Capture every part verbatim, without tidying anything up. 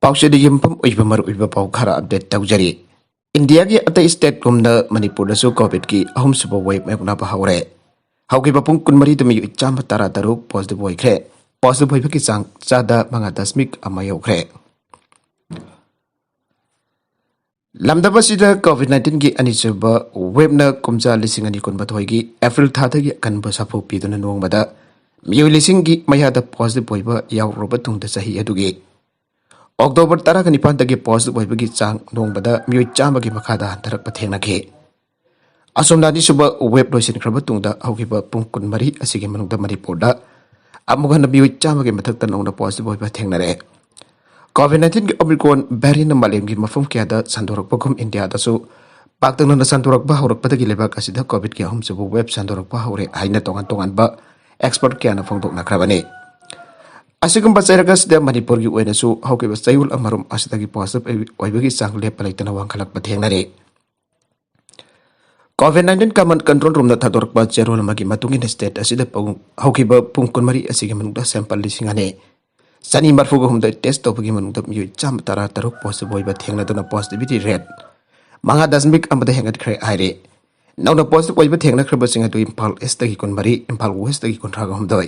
ꯄꯥꯎꯆꯦꯗ ꯌꯨꯝꯐꯝ ꯑꯣꯏꯕ ꯃꯔꯨꯑꯣꯏꯕ ꯄꯥꯎ ꯈꯔ ꯑꯞꯗꯦꯠ ꯇꯧꯖꯔꯤ꯫ ꯏꯟꯗꯤꯌꯥꯒꯤ ꯑꯇꯩ ꯁ꯭ꯇꯦꯠꯀꯨꯝꯅ ꯃꯅꯤꯄꯨꯔꯗꯁꯨ ꯀꯣꯚꯤꯗꯀꯤ ꯑꯍꯨꯝꯁꯨꯕ ꯋꯦꯕ ꯃꯥꯌꯣꯛꯅꯕ ꯍꯧꯔꯦ꯫ ꯍꯧꯈꯤꯕ ꯄꯨꯡ ꯀꯨꯟꯃꯔꯤꯗ ꯃꯤꯑꯣꯏ ꯆꯥꯝꯃ ꯇꯔꯥ ꯇꯔꯨꯛ ꯄꯣꯖꯤꯇꯤꯚ ꯑꯣꯏꯈ꯭ꯔꯦ꯫ ꯄꯣꯖꯤꯇꯤꯚ ꯑꯣꯏꯕꯒꯤ ꯆꯥꯡ ꯆꯥꯗ ꯃꯉꯥ ꯗꯁꯃꯤꯛ ꯑꯃ ꯌꯧꯈ꯭ꯔꯦ꯫ ꯂꯝꯗꯝ ꯑꯁꯤꯗ ꯀꯣꯚꯤꯗ ꯅꯥꯏꯟꯇꯤꯟꯒꯤ ꯑꯅꯤꯁꯨꯕ ꯋꯦꯕꯅ ꯀꯨꯝꯖꯥ ꯂꯤꯁꯤꯡ ꯑꯅꯤ ꯀꯨꯟꯃꯥꯊꯣꯏꯒꯤ ꯑꯦꯄ꯭ꯔꯤꯜ ꯊꯥꯗꯒꯤ ꯑꯀꯟꯕ ꯁꯥꯐꯨ ꯄꯤꯗꯨꯅ ꯅꯣꯡꯃꯗ ꯃꯤꯑꯣꯏ ꯂꯤꯁꯤꯡꯒꯤ ꯃꯌꯥꯗ ꯄꯣꯖꯤꯇꯤꯚ ꯑꯣꯏꯕ ꯌꯥꯎꯔꯨꯔꯕ ꯇꯨꯡꯗ ꯆꯍꯤ ꯑꯗꯨꯒꯤ ꯑꯣꯛꯇꯣꯕꯔ ꯇꯔꯥꯒ ꯅꯤꯄꯥꯟꯗꯒꯤ ꯄꯣꯖꯤꯇꯤꯚ ꯑꯣꯏꯕꯒꯤ ꯆꯥꯡ ꯅꯣꯡꯃꯗ ꯃꯤꯑꯣꯏ ꯆꯥꯝꯃꯒꯤ ꯃꯈꯥꯗ ꯍꯟꯊꯔꯛꯄ ꯊꯦꯡꯅꯈꯤ꯫ ꯑꯁꯣꯝꯅ ꯑꯅꯤꯁꯨꯕ ꯋꯦꯕ ꯂꯣꯏꯁꯤꯟꯈ꯭ꯔꯕ ꯇꯨꯡꯗ ꯍꯧꯈꯤꯕ ꯄꯨꯡ ꯀꯨꯟꯃꯔꯤ ꯑꯁꯤꯒꯤ ꯃꯅꯨꯡꯗ ꯃꯅꯤꯄꯨꯔꯗ ꯑꯃꯨꯛ ꯍꯟꯅ ꯃꯤꯑꯣꯏ ꯆꯥꯝꯃꯒꯤ ꯃꯊꯛꯇ ꯅꯧꯅ ꯄꯣꯖꯤꯇꯤꯚ ꯑꯣꯏꯕ ꯊꯦꯡꯅꯔꯦ꯫ ꯀꯣꯚꯤꯗ ꯅꯥꯏꯟꯇꯤꯟꯒꯤ ꯑꯣꯃꯤꯀ꯭ꯔꯣꯟ ꯚꯦꯔꯤꯌꯦꯟꯠꯅ ꯃꯥꯂꯦꯝꯒꯤ ꯃꯐꯝ ꯀꯌꯥꯗ ꯁꯟꯗꯣꯔꯛꯄꯒꯨꯝ ꯏꯟꯗꯤꯌꯥꯗꯁꯨ ꯄꯥꯛꯇꯛꯅꯅ ꯁꯟꯗꯣꯔꯛꯄ ꯍꯧꯔꯛꯄꯗꯒꯤ ꯂꯩꯕꯥꯛ ꯑꯁꯤꯗ ꯀꯣꯚꯤꯗꯀꯤ ꯑꯍꯨꯝꯁꯨꯕ ꯋꯦꯕ ꯁꯟꯗꯣꯔꯛꯄ ꯍꯧꯔꯦ ꯍꯥꯏꯅ ꯇꯣꯉꯥꯟ ꯇꯣꯉꯥꯟꯕ ꯑꯦꯛꯁꯄꯔꯠ ꯀꯌꯥꯅ ꯐꯣꯡꯗꯣꯛꯅꯈ꯭ꯔꯕꯅꯤ꯫ ꯑꯁꯤꯒꯨꯝꯕ ꯆꯩꯔꯛ ꯑꯁꯤꯗ ꯃꯅꯤꯄꯨꯔꯒꯤ ꯑꯣꯏꯅꯁꯨ ꯍꯧꯈꯤꯕ ꯆꯌꯣꯜ ꯑꯃꯔꯣꯝ ꯑꯁꯤꯗꯒꯤ ꯄꯣꯖꯤꯇꯤꯚ ꯑꯣꯏꯕꯒꯤ ꯆꯥꯡ ꯂꯦꯞꯄ ꯂꯩꯇꯅ ꯋꯥꯡꯈꯠꯂꯛꯄ ꯊꯦꯡꯅꯔꯤ꯫ ꯀꯣꯚꯤꯗ ꯅꯥꯏꯟꯇꯤꯟ ꯀꯃꯟ ꯀꯟꯇ꯭ꯔꯣꯜ ꯔꯨꯝꯅ ꯊꯥꯗꯣꯔꯛꯄ ꯆꯦꯔꯣꯜ ꯑꯃꯒꯤ ꯃꯇꯨꯡ ꯏꯟꯅ ꯁ꯭ꯇꯦꯠ ꯑꯁꯤꯗ ꯄꯨꯡ, ꯍꯧꯈꯤꯕ ꯄꯨꯡ ꯀꯨꯟꯃꯔꯤ ꯑꯁꯤꯒꯤ ꯃꯅꯨꯡꯗ ꯁꯦꯝꯄꯜ ꯂꯤꯁꯤꯡ ꯑꯅꯤ ꯆꯅꯤ ꯃꯔꯤꯐꯨꯒ ꯍꯨꯝꯗꯣꯏ ꯇꯦꯁ ꯇꯧꯕꯒꯤ ꯃꯅꯨꯡꯗ ꯃꯤꯑꯣꯏ ꯆꯥꯝꯃ ꯇꯔꯥ ꯇꯔꯨꯛ ꯄꯣꯖꯤꯇꯤꯚ ꯑꯣꯏꯕ ꯊꯦꯡꯅꯗꯨꯅ ꯄꯣꯖꯤꯇꯤꯚꯤꯇꯤ ꯔꯦꯠ ꯃꯉꯥ ꯗꯁꯃꯤꯛ ꯑꯃꯗ ꯍꯦꯟꯒꯠꯈ꯭ꯔꯦ ꯍꯥꯏꯔꯤ꯫ ꯅꯧꯅ ꯄꯣꯖꯤꯇꯤꯚ ꯑꯣꯏꯕ ꯊꯦꯡꯅꯈ꯭ꯔꯕꯁꯤꯡ ꯑꯗꯨ ꯏꯝꯐꯥꯜ ꯏꯁꯇꯒꯤ ꯀꯨꯟꯃꯔꯤ, ꯏꯝꯐꯥꯜ ꯋꯦꯁꯇꯒꯤ ꯀꯨꯟꯊ꯭ꯔꯥꯒ ꯍꯨꯝꯗꯣꯏ,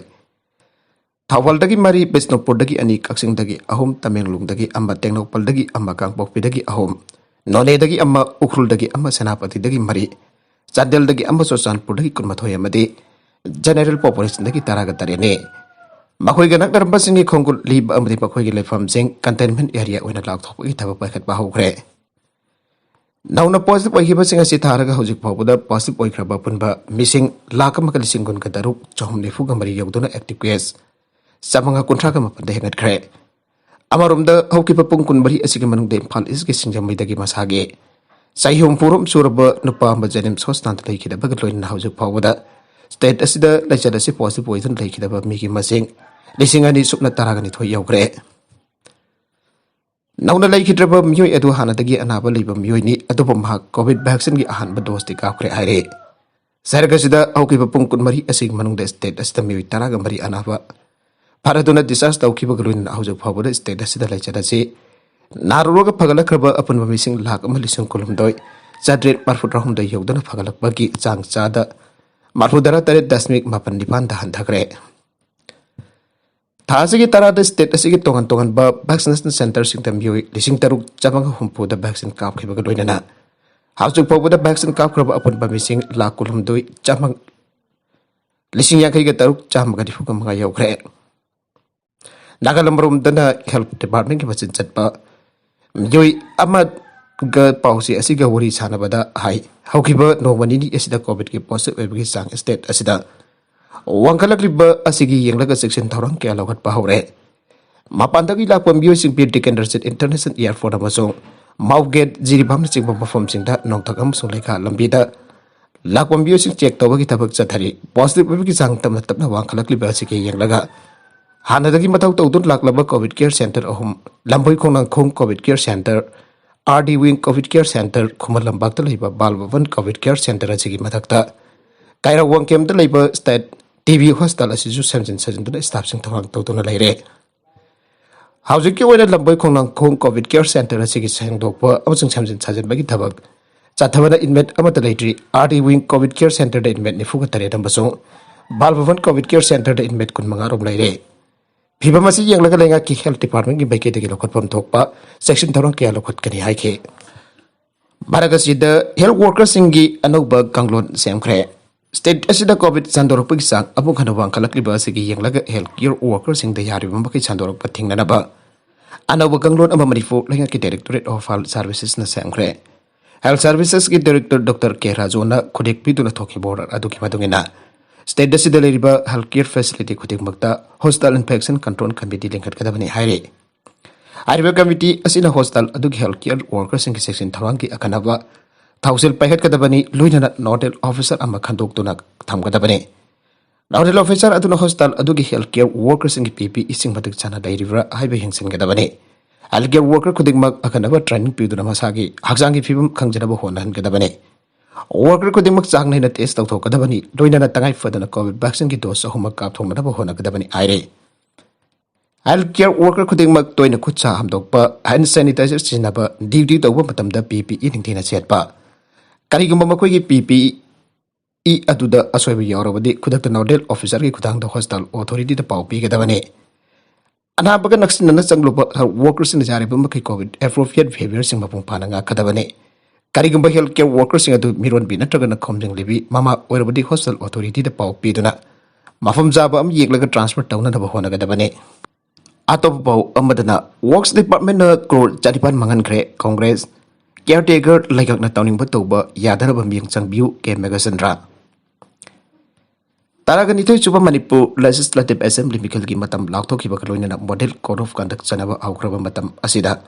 ꯊꯧꯕꯥꯜꯗꯒꯤ ꯃꯔꯤ, ꯕꯤꯁꯅꯨꯄꯨꯔꯗꯒꯤ ꯑꯅꯤ, ꯀꯛꯆꯤꯡꯗꯒꯤ ꯑꯍꯨꯝ, ꯇꯃꯦꯡꯂꯣꯡꯗꯒꯤ ꯑꯃ, ꯇꯦꯡꯅꯧꯄꯜꯗꯒꯤ ꯑꯃ, ꯀꯥꯡꯄꯣꯛꯄꯤꯗꯒꯤ ꯑꯍꯨꯝ, ꯅꯣꯅꯦꯗꯒꯤ ꯑꯃ, ꯎꯈ꯭ꯔꯨꯜꯗꯒꯤ ꯑꯃ, ꯁꯦꯅꯥꯄꯇꯤꯗꯒꯤ ꯃꯔꯤ, ꯆꯥꯟꯗꯦꯜꯗꯒꯤ ꯑꯃ, ꯆꯨꯔꯆꯥꯟꯄꯨꯔꯗꯒꯤ ꯀꯨꯟꯃꯥꯊꯣꯏ ꯑꯃꯗꯤ ꯖꯦꯅꯦꯔꯦꯜ ꯄꯣꯄꯨꯂꯦꯁꯟꯗꯒꯤ ꯇꯔꯥꯒ ꯇꯔꯦꯠꯅꯤ꯫ ꯃꯈꯣꯏꯒ ꯅꯛꯅꯔꯝꯕꯁꯤꯡꯒꯤ ꯈꯣꯡꯒꯨꯜ ꯂꯤꯕ ꯑꯃꯗꯤ ꯃꯈꯣꯏꯒꯤ ꯂꯩꯐꯝꯁꯤꯡ ꯀꯟꯇꯦꯟꯃꯦꯟꯠ ꯑꯦꯔꯤꯌꯥ ꯑꯣꯏꯅ ꯂꯥꯎꯊꯣꯛꯄꯒꯤ ꯊꯕꯛ ꯄꯥꯏꯈꯠꯄ ꯍꯧꯈ꯭ꯔꯦ꯫ ꯅꯧꯅ ꯄꯣꯖꯤꯇꯤꯚ ꯑꯣꯏꯈꯤꯕꯁꯤꯡ ꯑꯁꯤ ꯊꯥꯔꯒ ꯍꯧꯖꯤꯛ ꯐꯥꯎꯕꯗ ꯄꯣꯖꯤꯇꯤꯚ ꯑꯣꯏꯈ꯭ꯔꯕ ꯑꯄꯨꯟꯕ ꯃꯤꯁꯤꯡ ꯂꯥꯈ ꯑꯃꯒ ꯂꯤꯁꯤꯡ ꯀꯨꯟꯒ ꯇꯔꯨꯛ, ꯆꯍꯨꯝ ꯅꯤꯐꯨꯒ ꯃꯔꯤ ꯌꯧꯗꯨꯅ ꯑꯦꯛꯇꯤꯚ ꯀꯦꯁ ꯆꯥꯃꯉꯥ ꯀꯨꯟꯊ꯭ꯔꯥꯒ ꯃꯥꯄꯟꯗ ꯍꯦꯟꯒꯠꯈ꯭ꯔꯦ꯫ ꯑꯃꯔꯣꯝꯗ, ꯍꯧꯈꯤꯕ ꯄꯨꯡ ꯀꯨꯟꯃꯔꯤ ꯑꯁꯤꯒꯤ ꯃꯅꯨꯡꯗ ꯏꯝꯐꯥꯜ ꯏꯁꯀꯤ ꯁꯤꯡꯖꯃꯩꯗꯒꯤ ꯃꯁꯥꯒꯤ ꯆꯍꯤ ꯍꯨꯝꯐꯨꯔꯣꯝ ꯁꯨꯔꯕ ꯅꯨꯄꯥ ꯑꯃ ꯖꯦꯅꯤꯝꯁ ꯍꯣꯁꯄꯤꯇꯥꯜꯗ ꯂꯩꯈꯤꯗꯕꯒ ꯂꯣꯏꯅꯅ ꯍꯧꯖꯤꯛ ꯐꯥꯎꯕꯗ ꯁ꯭ꯇꯦꯠ ꯑꯁꯤꯗ ꯂꯥꯏꯆꯠ ꯑꯁꯤ ꯄꯣꯖꯤꯇꯤꯚ ꯑꯣꯏꯗꯨꯅ ꯂꯩꯈꯤꯗꯕ ꯃꯤꯒꯤ ꯃꯁꯤꯡ ꯂꯤꯁꯤꯡ ꯑꯅꯤ ꯁꯨꯞꯅ ꯇꯔꯥꯒ ꯅꯤꯊꯣꯏ ꯌꯧꯈ꯭ꯔꯦ꯫ ꯅꯧꯅ ꯂꯩꯈꯤꯗ꯭ꯔꯕ ꯃꯤꯑꯣꯏ ꯑꯗꯨ ꯍꯥꯟꯅꯗꯒꯤ ꯑꯅꯥꯕ ꯂꯩꯕ ꯃꯤꯑꯣꯏꯅꯤ, ꯑꯗꯨꯕꯨ ꯃꯍꯥꯛ ꯀꯣꯚꯤꯗ ꯚꯦꯛꯁꯤꯟꯒꯤ ꯑꯍꯥꯟꯕ ꯗꯣꯁꯇꯤ ꯀꯥꯞꯈ꯭ꯔꯦ ꯍꯥꯏꯔꯦ꯫ ꯁꯍꯔ ꯑꯁꯤꯗ ꯍꯧꯈꯤꯕ ꯄꯨꯡ ꯀꯨꯟꯃꯔꯤ ꯑꯁꯤꯒꯤ ꯃꯅꯨꯡꯗ ꯁ꯭ꯇꯦꯠ ꯑꯁꯤꯗ ꯃꯤꯑꯣꯏ ꯇꯔꯥꯒ ꯃꯔꯤ ꯑꯅꯥꯕ ꯐꯔꯗꯨꯅ discharge ꯇꯧꯈꯤꯕꯒ ꯂꯣꯏꯅꯅ ꯍꯧꯖꯤꯛ ꯐꯥꯎꯕꯗ state ꯑꯁꯤꯗ ꯂꯩꯖꯔꯁꯤ꯫ ꯅꯥꯔꯨꯔꯒ ꯐꯒꯠꯂꯛꯈ꯭ꯔꯕ ꯑꯄꯨꯟꯕ ꯃꯤꯁꯤꯡ ꯂꯥꯈ ꯑꯃ ꯂꯤꯁꯤꯡ ꯀꯨꯟꯍꯨꯝꯗꯣꯏ ꯆꯥꯇ꯭ꯔꯦꯠ ꯃꯔꯐꯨꯇꯔꯥꯍꯨꯝꯗꯣꯏ ꯌꯧꯗꯨꯅ ꯐꯒꯠꯂꯛꯄꯒꯤ ꯆꯥꯡ ꯆꯥꯗ ꯃꯔꯐꯨꯇꯔꯥ ꯇꯔꯦꯠ ꯗꯁꯃꯤꯛ ꯃꯥꯄꯟ ꯅꯤꯄꯥꯟꯗ ꯍꯟꯊꯈ꯭ꯔꯦ꯫ ꯊꯥ ꯑꯁꯤꯒꯤ ꯇꯔꯥꯗ state ꯑꯁꯤꯒꯤ ꯇꯣꯉꯥꯟ ꯇꯣꯉꯥꯟꯕ vaccination centreꯁꯤꯡꯗ ꯃꯤꯑꯣꯏ ꯂꯤꯁꯤꯡ ꯇꯔꯨꯛ ꯆꯥꯝꯃꯉꯥ ꯍꯨꯝꯐꯨꯗ vaccine ꯀꯥꯞꯈꯤꯕꯒ ꯂꯣꯏꯅꯅ ꯍꯧꯖꯤꯛ ꯐꯥꯎꯕꯗ vaccine ꯀꯥꯞꯈ꯭ꯔꯕ ꯑꯄꯨꯟꯕ ꯃꯤꯁꯤꯡ ꯂꯥꯈ ꯀꯨꯟꯍꯨꯝꯗꯣꯏ ꯆꯥꯝꯃ ꯂꯤꯁꯤꯡ ꯌꯥꯡꯈꯩꯒ ꯇꯔꯨꯛ ꯆꯥꯝꯃꯒ ꯅꯤꯐꯨꯒ ꯃꯉꯥ ꯌꯧꯈ꯭ꯔꯦ꯫ ꯅꯥꯒꯥꯂꯝ ꯃꯔꯣꯝꯗꯅ health departmentꯀꯤ ꯃꯆꯤꯟ ꯆꯠꯄ ꯃꯤꯑꯣꯏ ꯑꯃꯒ ꯄꯥꯎꯆꯦ ꯑꯁꯤꯒ ꯋꯥꯔꯤ ꯁꯥꯟꯅꯕꯗ ꯍꯥꯏ, ꯍꯧꯈꯤꯕ ꯅꯣꯡꯃ ꯅꯤꯅꯤ ꯑꯁꯤꯗ covidꯀꯤ positive ꯑꯣꯏꯕꯒꯤ ꯆꯥꯡ state ꯑꯁꯤꯗ ꯋꯥꯡꯈꯠꯂꯛꯂꯤꯕ ꯑꯁꯤꯒꯤ ꯌꯦꯡꯂꯒ ꯆꯦꯛꯁꯤꯟ ꯊꯧꯔꯥꯡ ꯀꯌꯥ ꯂꯧꯈꯠꯄ ꯍꯧꯔꯦ꯫ ꯃꯄꯥꯟꯗꯒꯤ ꯂꯥꯛꯄ ꯃꯤꯑꯣꯏꯁꯤꯡ ꯕꯤꯔ ꯇꯤꯀꯦꯟꯗ꯭ꯔꯖꯤꯠ International Airport ꯑꯃꯁꯨꯡ ꯃꯥꯎꯒꯦꯠ ꯖꯤꯔꯤꯕꯥꯝꯅꯆꯤꯡꯕ ꯃꯐꯝꯁꯤꯡꯗ ꯅꯣꯡꯊꯛ ꯑꯃꯁꯨꯡ ꯂꯩꯈꯥ ꯂꯝꯕꯤꯗ ꯂꯥꯛꯄ ꯃꯤꯑꯣꯏꯁꯤꯡ check ꯇꯧꯕꯒꯤ ꯊꯕꯛ ꯆꯠꯊꯔꯤ꯫ Positive ꯑꯣꯏꯕꯒꯤ ꯆꯥꯡ ꯇꯞꯅ ꯇꯞꯅ ꯋꯥꯡꯈꯠꯂꯛꯂꯤꯕ ꯑꯁꯤꯒꯤ ꯌꯦꯡꯂꯒ ꯍꯥꯟꯅꯗꯒꯤ ꯃꯊꯧ ꯇꯧꯗꯨꯅ ꯂꯥꯛꯂꯕ COVID care center ꯑꯍꯨꯝ, ꯂꯝꯕꯣꯏ ꯈꯣꯡꯅꯥꯡꯈꯣꯡ COVID care center, RD Wing COVID care center, ꯈꯨꯃꯟ ꯂꯝꯄꯥꯛꯇ ꯂꯩꯕ ꯕꯥꯜ ꯚꯕꯟ COVID care center ꯑꯁꯤꯒꯤ ꯃꯊꯛꯇ ꯀꯥꯏꯔꯧ ꯋꯥꯡꯈꯦꯝꯗ ꯂꯩꯕ state TB hospital ꯑꯁꯤꯁꯨ ꯁꯦꯝꯖꯤꯟ ꯁꯥꯖꯤꯟꯗꯨꯅ staffꯁꯤꯡ ꯊꯧꯔꯥꯡ ꯇꯧꯗꯨꯅ ꯂꯩꯔꯦ꯫ ꯍꯧꯖꯤꯛꯀꯤ ꯑꯣꯏꯅ ꯂꯝꯕꯣꯏ ꯈꯣꯡꯅꯥꯡꯈꯣꯡ COVID care center ꯑꯁꯤꯒꯤ ꯁꯦꯡꯗꯣꯛꯄ ꯑꯃꯁꯨꯡ ꯁꯦꯝꯖꯤꯟ ꯁꯥꯖꯤꯟꯕꯒꯤ ꯊꯕꯛ ꯆꯠꯊꯕꯅ inmate ꯑꯃꯠꯇ ꯂꯩꯇ꯭ꯔꯤ꯫ RD Wing COVID care centerꯗ inmate ꯅꯤꯐꯨꯒ ꯇꯔꯦꯠ ꯑꯃꯁꯨꯡ ꯕꯥꯜ ꯚꯕꯟ COVID care centerꯗ inmate ꯀꯨꯟꯃꯉꯥ ꯔꯣꯝ ꯂꯩꯔꯦ꯫ ꯐꯤꯚꯝ ꯑꯁꯤ ꯌꯦꯡꯂꯒ ꯂꯩꯉꯥꯛꯀꯤ health departmentꯀꯤ ꯃꯥꯏꯀꯩꯗꯒꯤ ꯂꯧꯈꯠꯐꯝ ꯊꯣꯛꯄ ꯆꯦꯛꯁꯤꯟ ꯊꯧꯔꯥꯡ ꯀꯌꯥ ꯂꯧꯈꯠꯀꯅꯤ ꯍꯥꯏꯈꯤ꯫ ꯚꯥꯔꯠ ꯑꯁꯤꯗ health workerꯁꯤꯡꯒꯤ ꯑꯅꯧꯕ ꯀꯥꯡꯂꯣꯟ ꯁꯦꯝꯈ꯭ꯔꯦ꯫ State ꯑꯁꯤꯗ COVID ꯁꯟꯗꯣꯔꯛꯄꯒꯤ ꯆꯥꯡ ꯑꯃꯨꯛ ꯍꯟꯅ ꯋꯥꯡꯈꯠꯂꯛꯂꯤꯕ ꯑꯁꯤꯒꯤ ꯌꯦꯡꯂꯒ health care workerꯁꯤꯡꯗ ꯌꯥꯔꯤꯕ ꯃꯈꯩ ꯁꯟꯗꯣꯔꯛꯄ ꯊꯤꯡꯅꯅꯕ ꯑꯅꯧꯕ ꯀꯥꯡꯂꯣꯟ ꯑꯃ ꯃꯅꯤꯄꯨꯔ ꯂꯩꯉꯥꯛꯀꯤ Directorate of Health Servicesꯅ ꯁꯦꯝꯈ꯭ꯔꯦ꯫ Health Servicesꯀꯤ Director Doctor K ꯔꯥꯖꯨꯅ ꯈꯨꯗꯦꯛ ꯄꯤꯗꯨꯅ ꯊꯣꯛꯈꯤꯕ order ꯑꯗꯨꯒꯤ ꯃꯇꯨꯡ ꯏꯟꯅ state ꯑꯁꯤꯗ ꯂꯩꯔꯤꯕ health care facility ꯈꯨꯗꯤꯡꯃꯛꯇ hospital infection control committee ꯂꯤꯡꯈꯠꯀꯗꯕꯅꯤ ꯍꯥꯏꯔꯤ꯫ ꯍꯥꯏꯔꯤꯕ committee ꯑꯁꯤꯅ hospital ꯑꯗꯨꯒꯤ health care workerꯁꯤꯡꯒꯤ ꯆꯦꯛꯁꯤꯟ ꯊꯧꯔꯥꯡꯒꯤ ꯑꯈꯟꯅꯕ ꯊꯧꯁꯤꯜ ꯄꯥꯏꯈꯠꯀꯗꯕꯅꯤ, ꯂꯣꯏꯅꯅ nodal officer ꯑꯃ ꯈꯟꯗꯣꯛꯇꯨꯅ ꯊꯝꯒꯗꯕꯅꯤ꯫ Nodal officer ꯑꯗꯨꯅ hospital ꯑꯗꯨꯒꯤ health care workerꯁꯤꯡꯒꯤ PPEꯁꯤꯡ ꯃꯇꯤꯛ ꯆꯥꯅ ꯂꯩꯔꯤꯕ꯭ꯔꯥ ꯍꯥꯏꯕ ꯌꯦꯡꯁꯤꯟꯒꯗꯕꯅꯤ꯫ Health care worker ꯈꯨꯗꯤꯡꯃꯛ ꯑꯈꯟꯅꯕ training ꯄꯤꯗꯨꯅ ꯃꯁꯥꯒꯤ ꯍꯛꯆꯥꯡꯒꯤ ꯐꯤꯕꯝ ꯈꯪꯖꯅꯕ ꯍꯣꯠꯅꯍꯟꯒꯗꯕꯅꯤ꯫ Worker ꯈꯨꯗꯤꯡꯃꯛ ꯆꯥꯡ ꯅꯥꯏꯅ test ꯇꯧꯊꯣꯛꯀꯗꯕꯅꯤ, ꯂꯣꯏꯅꯅ ꯇꯉꯥꯏ ꯐꯗꯅ COVID vaccineꯒꯤ dose ꯑꯍꯨꯝꯃꯛ ꯀꯥꯞꯊꯣꯛꯅꯅꯕ ꯍꯣꯠꯅꯒꯗꯕꯅꯤ ꯍꯥꯏꯔꯤ꯫ Health care worker ꯈꯨꯗꯤꯡꯃꯛ ꯇꯣꯏꯅ ꯈꯨꯠ ꯁꯥ ꯍꯥꯝꯗꯣꯛꯄ, hand sanitizer ꯁꯤꯖꯤꯟꯅꯕ, duty ꯇꯧꯕ ꯃꯇꯝꯗ P P E ꯅꯤꯡꯊꯤꯅ ꯁꯦꯠꯄ꯫ ꯀꯔꯤꯒꯨꯝꯕ ꯃꯈꯣꯏꯒꯤ P P E ꯑꯗꯨꯗ ꯑꯁꯣꯏꯕ ꯌꯥꯎꯔꯕꯗꯤ ꯈꯨꯗꯛꯇ nodal officer ꯒꯤ ꯈꯨꯠꯊꯥꯡꯗ hospital authority ꯗ ꯄꯥꯎ ꯄꯤꯒꯗꯕꯅꯤ꯫ ꯑꯅꯥꯕꯒ ꯅꯛꯁꯤꯟꯅꯅ ꯆꯪꯂꯨꯕ health worker ꯁꯤꯡꯅ ꯌꯥꯔꯤꯕ ꯃꯈꯩ COVID appropriate behaviour ꯁꯤꯡ ꯃꯄꯨꯡ ꯐꯥꯅ ꯉꯥꯛꯀꯗꯕꯅꯤ꯫ ꯀꯔꯤꯒꯨꯝꯕ health care worker ꯁꯤꯡ ꯑꯗꯨ ꯃꯤꯔꯣꯟꯕꯤ ꯅꯠꯇ꯭ꯔꯒꯅ ꯈꯣꯝꯖꯤꯟꯂꯤꯕꯤ ꯃꯃꯥ ꯑꯣꯏꯔꯕꯗꯤ hospital authority ꯗ ꯄꯥꯎ ꯄꯤꯗꯨꯅ ꯃꯐꯝ ꯆꯥꯕ ꯑꯃ ꯌꯦꯡꯂꯒ transfer ꯇꯧꯅꯅꯕ ꯍꯣꯠꯅꯒꯗꯕꯅꯤ꯫ ꯑꯇꯣꯞꯄ ꯄꯥꯎ ꯑꯃꯗꯅ, Works Department ꯅ ꯀ꯭ꯔꯣꯔ ꯆꯅꯤꯄꯥꯟ ꯃꯥꯡꯍꯟꯈ꯭ꯔꯦ꯫ Congress caretaker ꯂꯩꯉꯥꯛꯅ ꯇꯧꯅꯤꯡꯕ ꯇꯧꯕ ꯌꯥꯗꯅꯕ ꯃꯤꯠꯌꯦꯡ ꯆꯪꯕꯤꯌꯨ, ꯀꯦ ꯃꯦꯘꯆꯟꯗ꯭ꯔ꯫ ꯇꯔꯥꯒ ꯅꯤꯊꯣꯏ ꯁꯨꯕ ꯃꯅꯤꯄꯨꯔ Legislative Assembly ꯃꯤꯈꯜꯒꯤ ꯃꯇꯝ ꯂꯥꯎꯊꯣꯛꯈꯤꯕꯒ ꯂꯣꯏꯅꯅ Model Code of Conduct ꯆꯠꯅꯕ ꯍꯧꯈ꯭ꯔꯕ ꯃꯇꯝ ꯑꯁꯤꯗ,